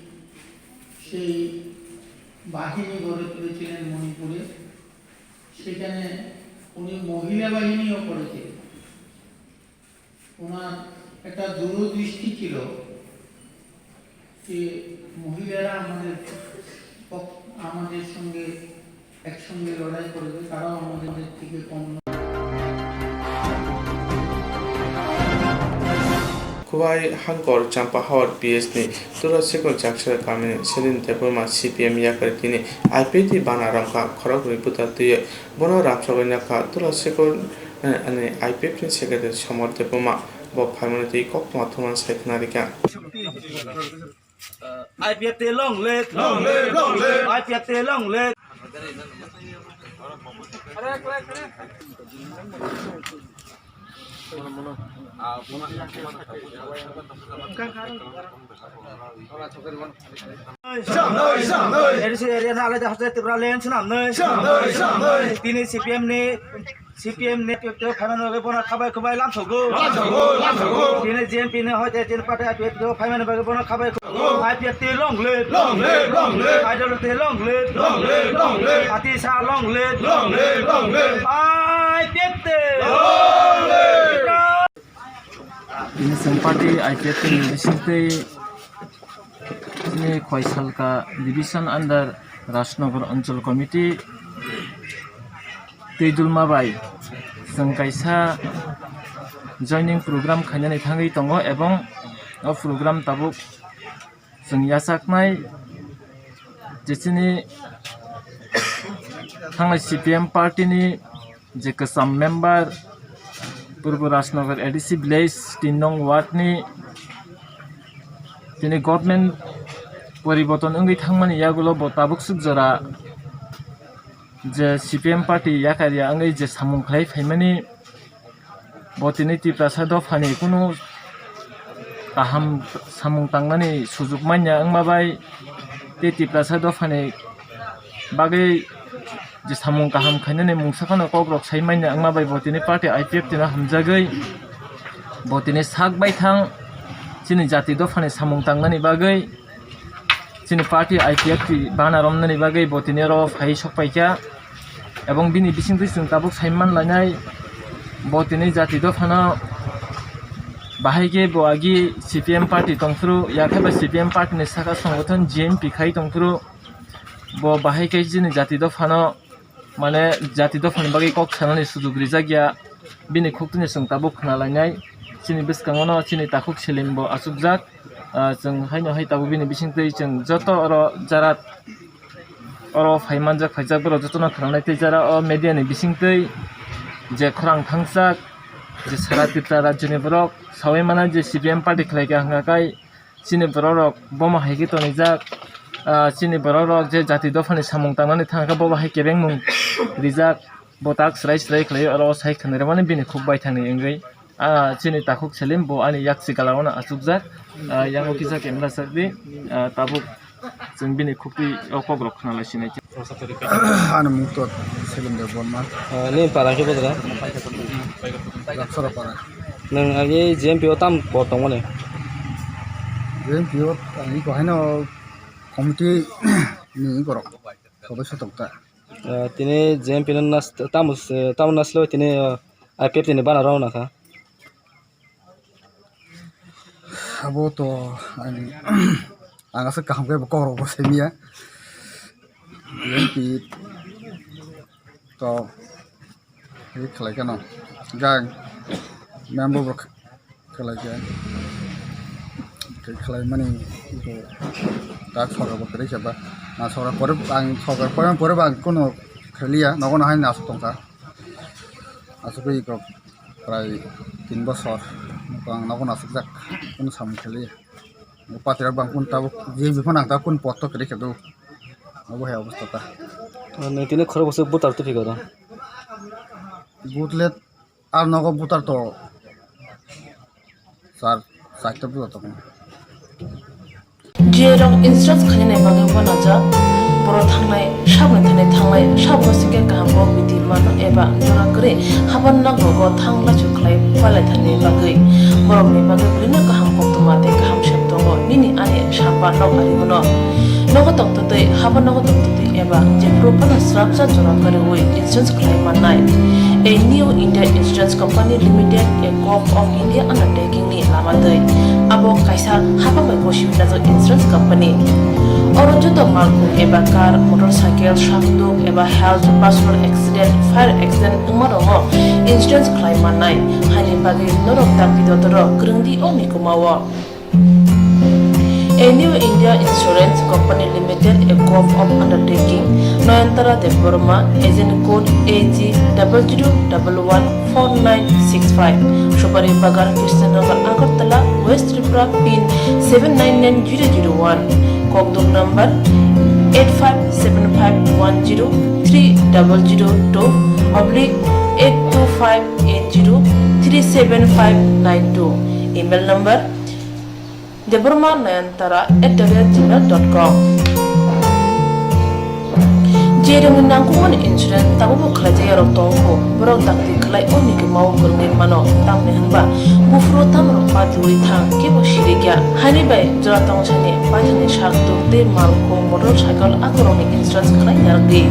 সেই বাহিনী গড়ে তুলেছিলেন মণিপুরে, সেখানে উনি মহিলা বাহিনীও করেছিলেন। ওনার একটা দূরদৃষ্টি ছিল যে মহিলারা আমাদের পক-, আমাদের সঙ্গে একসঙ্গে লড়াই করবে, তারাও আমাদের থেকে কম নয়। Khowai Hangkor Champahor P S ni Turasikor Jaksara kamini Selin Debbarma C P M yakari tini I P F T bana romkha khoroknwi buta twiwi bono ramsogwi nokha Turasikor. Ani I P F ni secretary Somor Debbarma bo phaimani twi koktwma thumnani sai khna rikha. I P F T long live, long live, long live. I P F T long live. A D C area na alai da hostel Tripura len swnam nai. Tini C P M ni, C P M ni P F T o phaimani bagwi bono khabai khubai lamsogo. Tini G M P ni hoite tini party I P F T o phaimani bagwi bono khabai khubai. I P F T long live. Long live, long live. I P F T long live. Long live, long live. Atisa long live. Long live, long live. I P F T. Long live. Tini chwng party I P F T ni bisingtwi chini Khwaisalka division under Rajnagar Anchal Committee twi dulma bai chwng kaisa joining program khainani thangwi tongo, ebong o program tabuk chwng yachaknai je chini thangnai C P M party ni je kwcham member Purbo Rajnagar A D C village tin nong ward ni tini government poriborton wngwi thangmani yagulo bo tabuk swk jora je C P M party yakarya wngwi je samung khlai phaimani, bo tini Tiprasa dophani kunu kaham samung tangnani sujuk manya wngma bai tei Tiprasa dophani bagwi je samung kaham khainani mungsa phano kokrok sai manya wngma bai bo tini party I P F T no hamjagwi bo tini sak baithang chini jati dophani samung tangnani bagwi chini party I P F T bana romnani bagwi bo tini oro phai sok paikha, ebong bini bisingtwi chwng tabuk sai man lainai bo tini jati dophano bahai khe bo agi C P M party tongphuru, yakhe bai C P M party ni saka songothon G M P khai tongphuru, bo bahai khe chini jati dophano mane jati dophani bagwi kok sanani sujuk rijak ya, bini khuktwino chwng tabuk khna lainai. Chini bwskango no chini takhuk Selim bo achukjak. Ah, chwng haino hai tabuk bini bisingtwi chwng joto oro jara oro phai manjak, phaijak borok jotono khna lai tei jara o media ni bisingtwi je khorang thangchak je sara Tripura rajyoni borok sawi mano je C P M party khlai kha hwnkha khai chini borok rok bomo hai khe tonijak, ah, chini borok rok je jati dophani samung tangnani thangkha, bobo hai kebengmung rijak, bo tak srai srai khlai oro sai khwnairokmani bini khuk baithangni wngwi, ah, chini takhuk Selim bo ani yaksi gala-o no achukjak, ah, yango kisa camera sakdi, ah, tabuk chwng bini khuktwi o kokrok khna lai sinai. Ani mung to Selim Debbarma. Ah, nini para khe bwdra? Rapsara para. Nwng agi G M P o tam bo tongmani? G M P o ang iko haino committee ni iko rok sodosyo tongkha. Ah, tini G M P no nas-, tamo, tamo naslo tini, ah, I P F T ni bana rok nakha. Abo to ang, ang aswk kaham khe bo kokrok bo simiya. G M P to hi khlai kheno gang member bo khlai khe, khe khlai mani iko tak sorkar bo kwrwi khe ba na sorkar pore ang sorkar pore pore ba ang kuno khaliya nogo no hai nasuk tongkha. Aswk iko prai tin bosor ang nogo no aswk jak kuno samung khaliya. Patira bang kun tabuk G M P phano ang tabuk kun pot to kwrwi khe do. Abo hai obostha ta. Nwng tini khorok bwswk butar twi phikha do? Butlet ar nogo butar to sar, sar to butar to. Jerok insurance khainani bagwi uanajak, borok thangnai saboni thani thanglai, saboni singkhe kaham kok biti mano eba jora kwrwi haban nokrogo thang lachu khlai palaithani bagwi. Borokni bagwi bwrwino kaham koktwma tei kaham sep tongo, nini ani samba nok ari bono. Nogo tongtwtwi, haban nogo tongtwtwi eba jephuru phano swrapsa jora kwrwi insurance khlai mannai. A New India Insurance Company Limited, a Gov of India undertaking ni lama twi. Abo kaisa hapang bai gosiwi najak insurance company. Oro joto malkhung eba car, motorcycle, sakduk eba health, personal accident, fire accident wngma rokno insurance khlai mannai. Haini bagwi norok dakti dotoro kwrwngdi o mikumao. A New India Insurance Company Limited, a Gov of undertaking, Noyantara Debbarma, agent code A G double zero double one four nine six five, Supari Bagan, Krishnanagar, Agartala, West Tripura, pin seven nine nine zero zero one, kokduk number eight five seven five one zero three double zero two oblique eight two five eight zero three seven five nine two. Email number debbarma nayantara at the rate gmail dot com. Jeremni nangkukmani insurance tabukbo khlaijak yarok tongkho, borok dakti khlai o nigwmao kwrwngwi mano, tamni hwnba buphuru tamrok patiwi thang, kebo sirikya. Haini bai jora tongsani paithakni sak tuk tei malkhung, motorcycle akorokni insurance khlai narwkdi.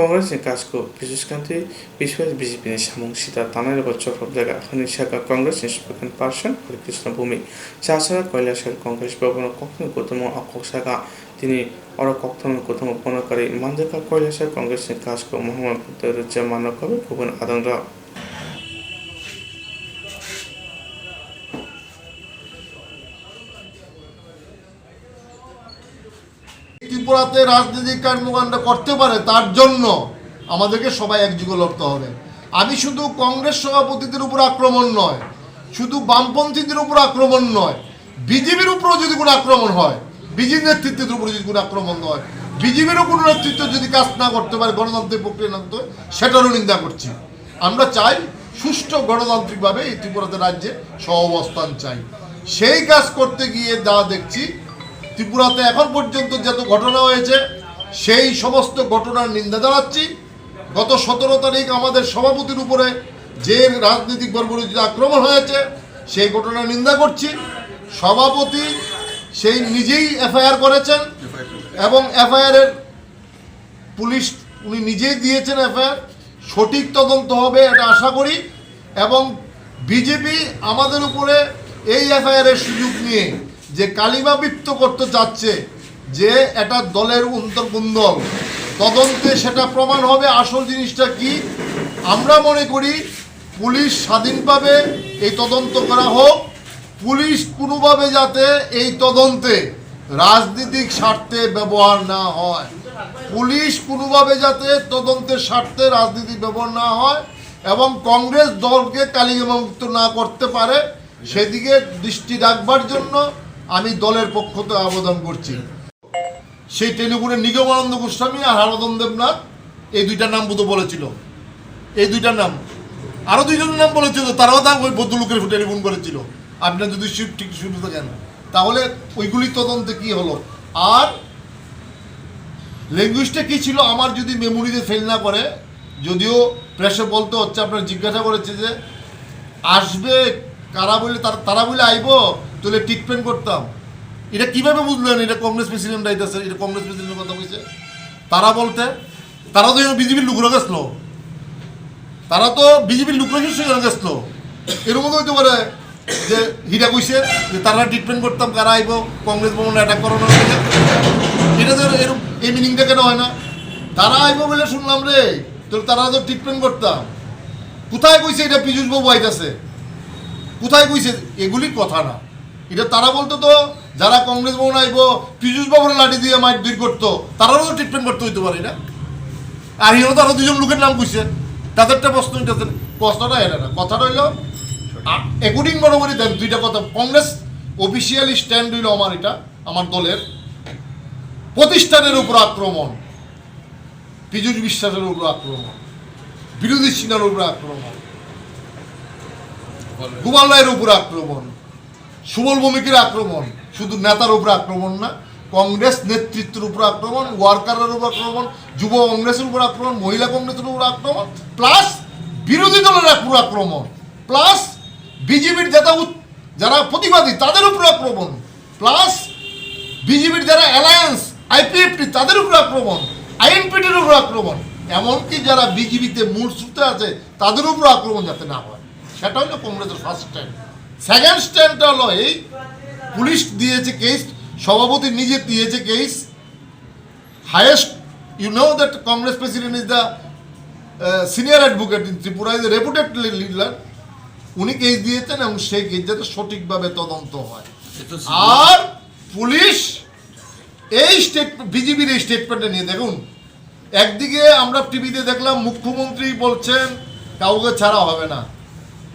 Congress ni kasko Piyush Kanti, Piyush Kanti B J P ni samung sita tanai rogo choprok jaga, hwnwi sakha Congress ni spokesperson Hari Krishna Bhumi. Chasara Kailasahar Congress Bhavan o kokthumni kotorma o kok sakha, tini oro kokthumni kotorma bono karwi manjakha Kailasahar Congress ni kasko Mohammad Reza Manokabi kubun adongrok. ত্রিপুরাতে রাজনৈতিক কর্মকাণ্ড করতে পারে, তার জন্য আমাদেরকে সবাই একযোগে লড়তে হবে। আমি শুধু কংগ্রেস সভাপতিদের উপর আক্রমণ নয়, শুধু বামপন্থীদের উপর আক্রমণ নয়, বিজেপির উপরেও যদি কোনো আক্রমণ হয়, বিজেপি নেতৃত্বের উপরে যদি কোনো আক্রমণ হয়, বিজেপিরও কোনো নেতৃত্ব যদি কাজ না করতে পারে, গণতান্ত্রিক প্রক্রিয়া না করতে হয়, সেটারও নিন্দা করছি। আমরা চাই সুষ্ঠু গণতান্ত্রিকভাবে এই ত্রিপুরাতে রাজ্যে সহাবস্থান চাই। সেই কাজ করতে গিয়ে যা দেখছি, ত্রিপুরাতে এখন পর্যন্ত যত ঘটনা হয়েছে, সেই সমস্ত ঘটনার নিন্দা জানাচ্ছি। গত সতেরো তারিখ আমাদের সভাপতির উপরে যে রাজনৈতিক বর্বরচিত আক্রমণ হয়েছে, সেই ঘটনার নিন্দা করছি। সভাপতি সেই নিজেই এফআইআর করেছেন এবং এফআইআর এর পুলিশ উনি নিজেই দিয়েছেন এফআইআর, সঠিক তদন্ত হবে এটা আশা করি। এবং বিজেপি আমাদের উপরে এই এফআইআর এর সুযোগ নিয়ে যে কালিমালিপ্ত করতে চাচ্ছে, যে এটা দলের অন্তর্কুন্দল, তদন্তে সেটা প্রমাণ হবে আসল জিনিসটা কি। আমরা মনে করি পুলিশ স্বাধীনভাবে এই তদন্ত করা হোক, পুলিশ কোনোভাবে যাতে এই তদন্তে রাজনৈতিক স্বার্থে ব্যবহার না হয়, পুলিশ কোনোভাবে যাতে তদন্তের স্বার্থে রাজনৈতিক ব্যবহার না হয় এবং কংগ্রেস দলকে কালিমালিপ্ত না করতে পারে, সেদিকে দৃষ্টি রাখবার জন্য আমি দলের পক্ষ থেকে আবেদন করছি। সেই টেলিফোনে নিগমানন্দ গোস্বামী আর হারাধন দেবনাথ, এই দুইটা নাম বোধহয় বলেছিল, এই দুইটা নাম, আরো দুইজনের নাম বলেছিল, তারাও তা ওই ভদ্রলোকের টেলিফোন করেছিল। আপনি যদি শিব ঠিক শুনে থাকেন, তাহলে ওইগুলি তদন্তে কি হলো? আর ল্যাঙ্গুয়েজটা কি ছিল, আমার যদি মেমোরিতে ফেল না করে, যদিও প্রেসে বলতে হচ্ছে, আপনার জিজ্ঞাসা করেছে যে আসবে কারা, বলে তার, তারা বলে আইব, তাহলে ট্রিটমেন্ট করতাম। এটা কিভাবে বুঝলেন? এটা কংগ্রেস প্রেসিডেন্ট আইতেছে, এটা কংগ্রেস প্রেসিডেন্টের কথা কইছে। তারা বলতে, তারা তো বিজেপির লোকরা গেছিল, তারা তো বিজেপির লোকরা শীর্ষ গেছিল। এরকম তো হইতে পারে যে হিরা কইছে যে তারা ট্রিটমেন্ট করতাম, কারা আইব, কংগ্রেস ভবনে অ্যাটাক করানোর জন্য। এটা তো এরকম, এই মিনিংটা কেন হয় না? তারা আইব বলে শুনলাম রে, তো তারা তো ট্রিটমেন্ট করতাম। কোথায় কইছে এটা পীযুষ বাবু আইতাছে? কোথায় কইছে? এগুলি কথা না। এটা তারা বলতো তো, যারা কংগ্রেস ভবন আইব, পীযুষ বাবুর লাঠি দিয়ে মাইর দূর করতো, তারারও তো ট্রিটমেন্ট করতে হইতে পারে এটা। আর হিরো তো আরো দুজন লোকের নাম কইছে, তাদেরটা প্রশ্ন হইতেছে না। প্রশ্নটা এটা না, কথাটা হইলো, অ্যাকর্ডিং মনে করি দেন দুইটা কথা। কংগ্রেস অফিসিয়ালি স্ট্যান্ড হইলো আমার এটা, আমার দলের প্রতিষ্ঠানের উপর আক্রমণ, পীযুষ বিশ্বাসের উপর আক্রমণ, বিরোধী সিনহার উপর আক্রমণ, গোপাল রায়ের উপর আক্রমণ, সুবল ভৌমিকের আক্রমণ, শুধু নেতার উপর আক্রমণ না, কংগ্রেস নেতৃত্বের উপর আক্রমণ, ওয়ার্কারের উপর আক্রমণ, যুব কংগ্রেসের উপর আক্রমণ, মহিলা কংগ্রেসের উপর আক্রমণ, প্লাস বিরোধী দলের উপর আক্রমণ, প্লাস বিজেপির যেটা উত-, যারা প্রতিবাদী তাদের উপর আক্রমণ, প্লাস বিজেপির যারা অ্যালায়েন্স, আইপিএফটি, তাদের উপর আক্রমণ, আইএনপিটির উপর আক্রমণ, এমনকি যারা বিজেপিতে মূল স্রোতে আছে তাদের উপর আক্রমণ যাতে না হয়, সেটা হলো কংগ্রেসের ফার্স্ট স্ট্যান্ড। সেকেন্ড স্ট্যান্ডটা হলো এই, পুলিশ দিয়েছে কেস, সভাপতি নিজে দিয়েছে case, highest, you know that Congress president is the uh, senior advocate in Tripura, is a reputed leader. উনি কেস দিয়েছেন এবং সেই কেস যাতে সঠিকভাবে তদন্ত হয়। আর পুলিশ এই স্টেট, বিজেপির এই স্টেটমেন্টটা নিয়ে দেখুন, একদিকে আমরা টিভিতে দেখলাম মুখ্যমন্ত্রী বলছেন কাউকে ছাড়া হবে না,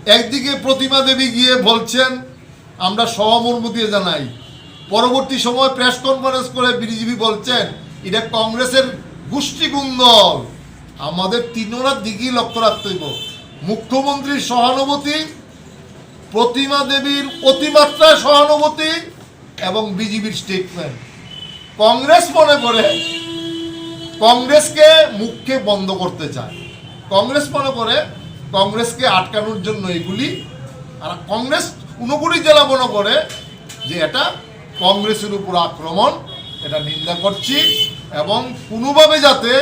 একদিকে প্রতিমা দেবী গিয়ে বলছেন, "আমরা সহমর্ম দিয়ে জানাই।" পরবর্তী সময় প্রেস কনফারেন্স করে বিজেপি বলছেন, "এটা কংগ্রেসের গোষ্ঠী কুন্দল।" আমাদের তিনোটা দিকই লক্ষ্য রাখতে হইব। মুখ্যমন্ত্রীর সহানুভূতি, প্রতিমা দেবীর অতিমাত্রায় সহানুভূতি এবং বিজেপির স্টেটমেন্ট। কংগ্রেস মনে করে কংগ্রেসকে মুখকে বন্ধ করতে চায়। কংগ্রেস মনে করে কংগ্রেসকে আটকানোর জন্য এগুলি। আর কংগ্রেস ঊনকোটি জেলা মনে করে যে এটা কংগ্রেসের উপর আক্রমণ, এটা নিন্দা করছি এবং কোনোভাবে যাতে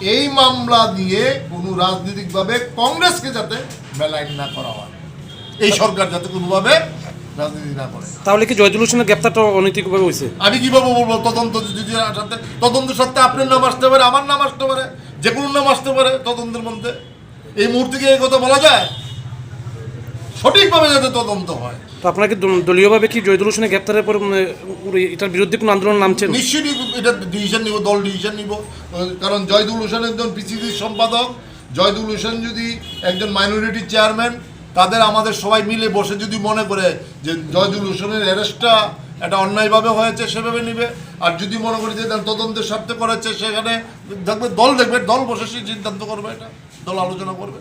এই মামলা নিয়ে কোনো রাজনৈতিকভাবে কংগ্রেসকে যাতে মেলাইন না করা হয়, এই সরকার যাতে কোনোভাবে রাজনীতি না করে। তাহলে কি জয়দুল হোসেনের গ্রেপ্তারটা অনৈতিকভাবে হয়েছে? আমি কিভাবে বলবো? তদন্ত যদি সাথে, তদন্তের সাথে আপনার নাম আসতে পারে, আমার নাম আসতে পারে, যে কোনো নাম আসতে পারে তদন্তের মধ্যে। এই মুহূর্তে কি এই কথা বলা যায়? সঠিকভাবে যাতে তদন্ত হয়। তো আপনারা কি দল-, দলীয়ভাবে কি জয়দুল হোসেনের গ্রেপ্তারের পর, মানে, উনি এটার বিরুদ্ধে কোনো আন্দোলন নামছেন? নিশ্চয়ই নিব, এটা ডিসিশন নিব, দল ডিসিশন নিব। কারণ জয়দুল হোসেন একজন পিসিসির সম্পাদক, জয়দুল হোসেন যদি একজন মাইনরিটি চেয়ারম্যান, তাদের আমাদের সবাই মিলে বসে যদি মনে করে যে জয়দুল হোসেনের অ্যারেস্টটা এটা অন্যায়ভাবে হয়েছে, সেভাবে নিবে। আর যদি মনে করি যে এটা তদন্তের স্বার্থে করেছে, সেখানে দেখবে, দল দেখবে, দল বসে সেই সিদ্ধান্ত করবে, এটা দল আলোচনা করবে।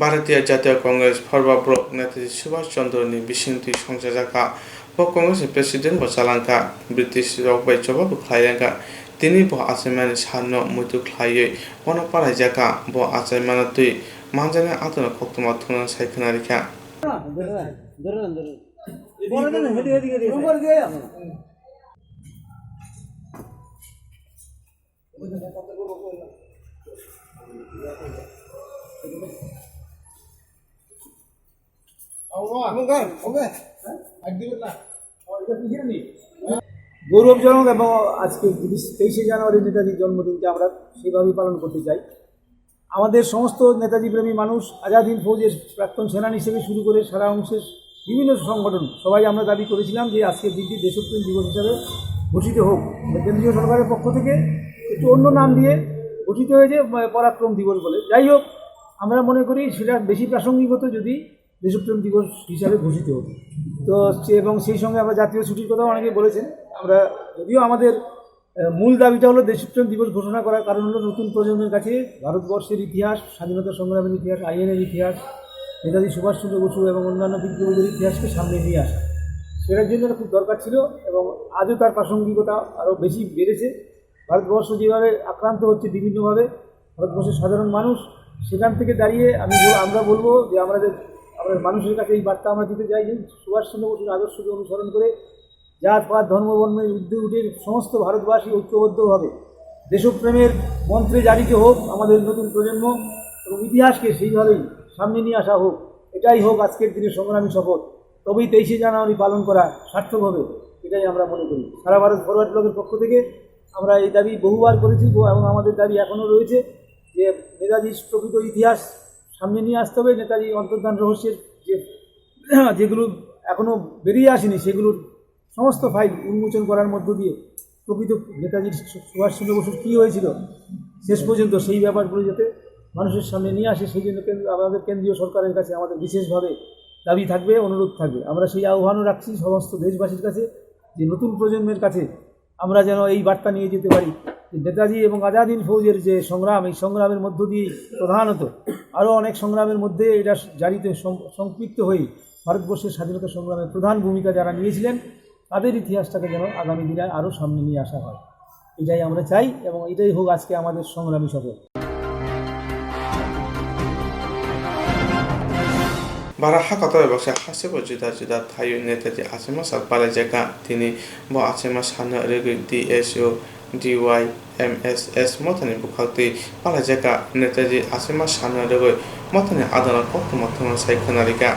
Bharatiya Jatiya Congress pharba borok Netaji Subhash Chandra ni bisingtwi songchajakha. Bo Congress ni president bo chalangkha. British rok bai choba bo khlai rengkha. Tini bo achaimani sanno muitu khlaiwi bono palaijakha. Bo achaimano twi manjaknai adano koktwma thwngna sai khwna rikha. গৌরবজনক এবং আজকে তিরিশ, তেইশে জানুয়ারি নেতাজির জন্মদিনকে আমরা সেইভাবেই পালন করতে চাই। আমাদের সমস্ত নেতাজি প্রেমী মানুষ, আজাদ হিন্দ ফৌজের প্রাক্তন সেনানী হিসেবে শুরু করে সারা অংশের বিভিন্ন সংগঠন, সবাই আমরা দাবি করেছিলাম যে আজকের দিনটি দেশপ্রেম দিবস হিসাবে ঘোষিত হোক। মানে কেন্দ্রীয় সরকারের পক্ষ থেকে একটু অন্য নাম দিয়ে ঘোষিত হয়েছে, আহ, পরাক্রম দিবস বলে। যাই হোক, আমরা মনে করি সেটা বেশি প্রাসঙ্গিক হতো যদি দেশপ্রেম দিবস হিসাবে ঘোষিত হতো। তো সে-, এবং সেই সঙ্গে আমরা জাতীয় ছুটির কথাও অনেকে বলেছেন। আমরা, যদিও আমাদের আহ, মূল দাবিটা হলো দেশপ্রেম দিবস ঘোষণা করার কারণ হলো নতুন প্রজন্মের কাছে ভারতবর্ষের ইতিহাস, স্বাধীনতা সংগ্রামের ইতিহাস, আইএনএর ইতিহাস, নেতাজি সুভাষচন্দ্র বসু এবং অন্যান্য বিপ্লবীদের ইতিহাসকে সামনে নিয়ে আসা। সেটার জন্য এটা খুব দরকার ছিল এবং আজও তার প্রাসঙ্গিকতা আরও বেশি বেড়েছে। ভারতবর্ষ যেভাবে আক্রান্ত হচ্ছে বিভিন্নভাবে, ভারতবর্ষের সাধারণ মানুষ, সেখান থেকে দাঁড়িয়ে আমি বল-, আমরা বলবো যে আমরা যে, আমরা মানুষের কাছে এই বার্তা আমরা দিতে চাই যে সুভাষচন্দ্র বসুর আদর্শকে অনুসরণ করে জাত পাত ধর্ম বর্ণের ঊর্ধ্বে উঠে সমস্ত ভারতবাসী ঐক্যবদ্ধভাবে দেশপ্রেমের মন্ত্রে জারিত হোক আমাদের নতুন প্রজন্ম এবং ইতিহাসকে সেইভাবেই সামনে নিয়ে আসা হোক। এটাই হোক আজকের দিনের সংগ্রামী শপথ, তবেই তেইশে জানুয়ারি পালন করা সার্থক হবে, এটাই আমরা মনে করি। সারা ভারত ফরওয়ার্ড ব্লকের পক্ষ থেকে আমরা এই দাবি বহুবার করেছি ব-, এবং আমাদের দাবি এখনও রয়েছে যে নেতাজির প্রকৃত ইতিহাস সামনে নিয়ে আসতে হবে। নেতাজির অন্তর্ধান রহস্যের যে যেগুলো এখনও বেরিয়ে আসেনি, সেগুলোর সমস্ত ফাইল উন্মোচন করার মধ্য দিয়ে প্রকৃত নেতাজি সু-, সুভাষচন্দ্র বসুর কী হয়েছিল শেষ পর্যন্ত, সেই ব্যাপারগুলো যাতে মানুষের সামনে নিয়ে আসে, সেই জন্য কেন্দ্র, আমাদের কেন্দ্রীয় সরকারের কাছে আমাদের বিশেষভাবে দাবি থাকবে, অনুরোধ থাকবে। আমরা সেই আহ্বানও রাখছি সমস্ত দেশবাসীর কাছে যে নতুন প্রজন্মের কাছে আমরা যেন এই বার্তা নিয়ে যেতে পারি যে নেতাজি এবং আজাদ হিন্দ ফৌজের যে সংগ্রাম, এই সংগ্রামের মধ্য দিয়ে প্রধানত আরও অনেক সংগ্রামের মধ্যে এটা জারিত সম-, সম্পৃক্ত হয়ে ভারতবর্ষের স্বাধীনতা সংগ্রামে প্রধান ভূমিকা যারা নিয়েছিলেন, তাদের ইতিহাসটাকে যেন আগামী দিনে আরও সামনে নিয়ে আসা হয়। এটাই আমরা চাই এবং এটাই হোক আজকে আমাদের সংগ্রামী শপথ। Bara haka to baksa hasteo juda juda thaio Netaji achaima sal palaijak kha. Tini bo achaima salno rwgwi D S U, D Y, M S S mothani bwkhaktwi palaijak kha. Netaji achaima salno rwgwi mothani adano koktwma thwngna sai khwna rikha.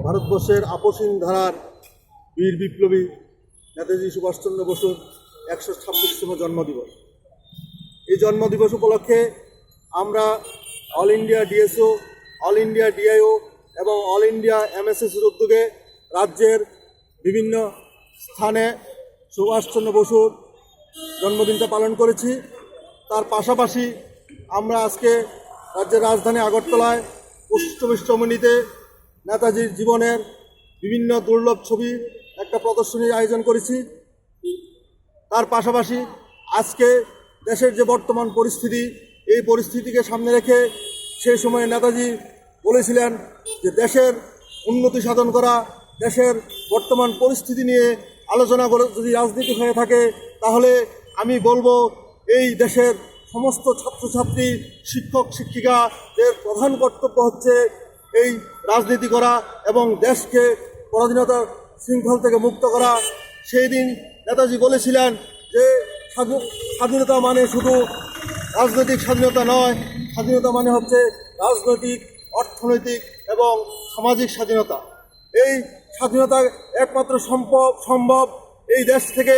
ভারতবর্ষের আপসহীন ধারার বীর বিপ্লবী নেতাজি সুভাষচন্দ্র বসুর একশো ছাব্বিশতম জন্মদিবস। এই জন্মদিবস উপলক্ষে আমরা all India DSO, all India DIO এবং অল ইন্ডিয়া এমএসএসির উদ্যোগে রাজ্যের বিভিন্ন স্থানে সুভাষচন্দ্র বসুর জন্মদিনটা পালন করেছি। তার পাশাপাশি আমরা আজকে রাজ্যের রাজধানী আগরতলায় পঁচিশ চব্বিশ চৌমুহনীতে নেতাজির জীবনের বিভিন্ন দুর্লভ ছবির একটা প্রদর্শনীর আয়োজন করেছি। তার পাশাপাশি আজকে দেশের যে বর্তমান পরিস্থিতি, এই পরিস্থিতিকে সামনে রেখে সেই সময় নেতাজি বলেছিলেন যে দেশের উন্নতি সাধন করা, দেশের বর্তমান পরিস্থিতি নিয়ে আলোচনা করে যদি রাজনীতি হয়ে থাকে, তাহলে আমি বলবো এই দেশের সমস্ত ছাত্রছাত্রী, শিক্ষক শিক্ষিকাদের প্রধান কর্তব্য হচ্ছে এই রাজনীতি করা এবং দেশকে পরাধীনতার শৃঙ্খল থেকে মুক্ত করা। সেই দিন নেতাজি বলেছিলেন যে স্বাধী-, স্বাধীনতা মানে শুধু রাজনৈতিক স্বাধীনতা নয়, স্বাধীনতা মানে হচ্ছে রাজনৈতিক, অর্থনৈতিক এবং সামাজিক স্বাধীনতা। এই স্বাধীনতা একমাত্র সম্ভব, সম্ভব এই দেশ থেকে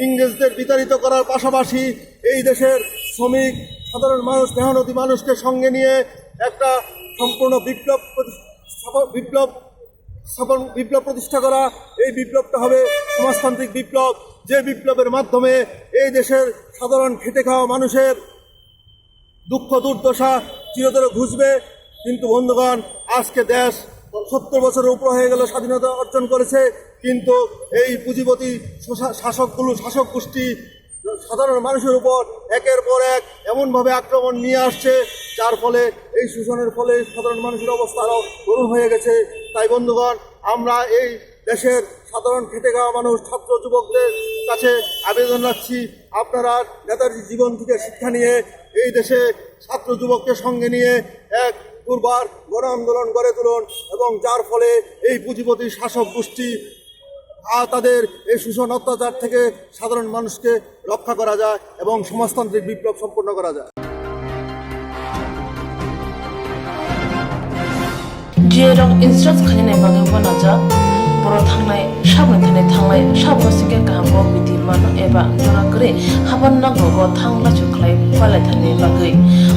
ইংরেজদের বিতাড়িত করার পাশাপাশি এই দেশের শ্রমিক, সাধারণ মানুষ, মেহনতি মানুষকে সঙ্গে নিয়ে একটা সম্পূর্ণ বিপ্লব প্রতি-, স্থাপন, বিপ্লব স্থাপন, বিপ্লব প্রতিষ্ঠা করা। এই বিপ্লবটা হবে সমাজতান্ত্রিক বিপ্লব, যে বিপ্লবের মাধ্যমে এই দেশের সাধারণ খেটে খাওয়া মানুষের দুঃখ দুর্দশা চিরতরে ঘুচবে। কিন্তু বন্ধুগণ, আজকে দেশ সত্তর বছরের উপর হয়ে গেল স্বাধীনতা অর্জন করেছে, কিন্তু এই পুঁজিপতি শোষা-, শাসকগুলো, শাসক গোষ্ঠী সাধারণ মানুষের উপর একের পর এক এমনভাবে আক্রমণ নিয়ে আসছে, যার ফলে এই শোষণের ফলে সাধারণ মানুষের অবস্থা আরও করুণ হয়ে গেছে। তাই বন্ধুগণ, আমরা এই দেশের সাধারণ খেটে খাওয়া মানুষ, ছাত্র যুবকদের কাছে আবেদন রাখছি, আপনারা নেতাজির জীবন থেকে শিক্ষা নিয়ে এই দেশে ছাত্র যুবককে সঙ্গে নিয়ে এক দুর্বার গণ আন্দোলন গড়ে তুলুন এবং যার ফলে এই পুঁজিপতি শাসক গোষ্ঠী, আ, তাদের এই শোষণ অত্যাচার থেকে সাধারণ মানুষকে রক্ষা করা যায় এবং সমাজতান্ত্রিক বিপ্লব সম্পন্ন করা যায়। Jerok insurance khainai bagwi uanajak, borok thangnai, saboni thani thangnai, saboni singkhe kaham kok bithi mano eba jora kwrwi haban nogo thang lachu khlai palai thani bagwi.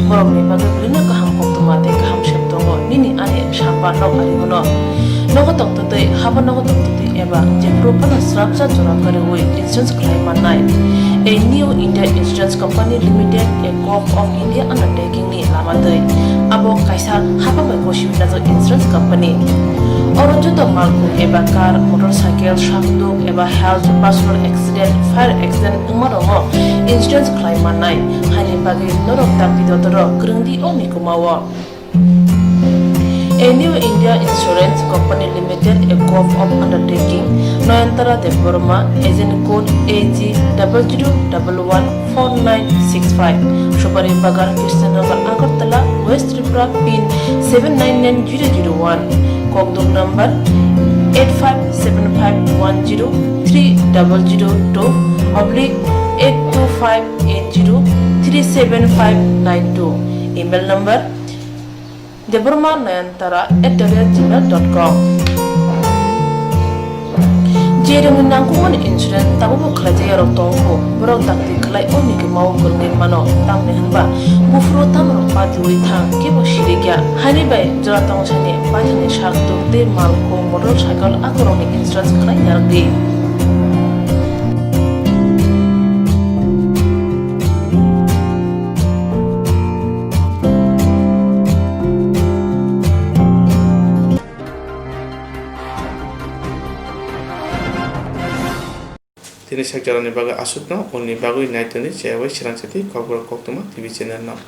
Borokni bagwi bwrwino kaham koktwma tei kaham sep tongo, nini ani samba nok ari bono. Nogo tongtwtwi, haban nogo tongtwtwi eba jephuru phano srapsa jora kwrwi insurance khlai mannai. A New India Insurance Company Limited, a Corp of India undertaking ni lama twi. Abo kaisa hapang bai kosi wngjak insurance company. Oro joto malkhung eba car, motorcycle, sakduk eba health, personal accident, fire accident wngma rokno insurance khlai mannai. Haini bagwi norok dakti dotoro kwrwng di o mikuma o. A New India Insurance Company Limited, a Corp of Undertaking, Nayantara Debbarma, agent code A G double zero double one four nine six five, Supari Bagan, Krishnanagar, Agartala, West Tripura, pin seven nine nine zero zero one, kokduk number eight five seven five one zero three double zero two oblique eight two five eight zero three seven five nine two, email number Debbarma Nayantara at the rate gmail dot com. Jerokni nangkukmani insurance tabukbo khlaijak yarok tongkho, borok dakti khlai o mikuma o kwrwngwi mano, tamni hwnba buphuru tamrok patiwi thang kebo sirikya. Haini bai jora tongsani paithakni sak tuk tei malkhung motorcycle akorokni insurance khlai narwkdi. Tini sak jorani bagwi aswkno, ulni bagwi nai toni chayawai srang chati Kokborok Koktwma T V channel no.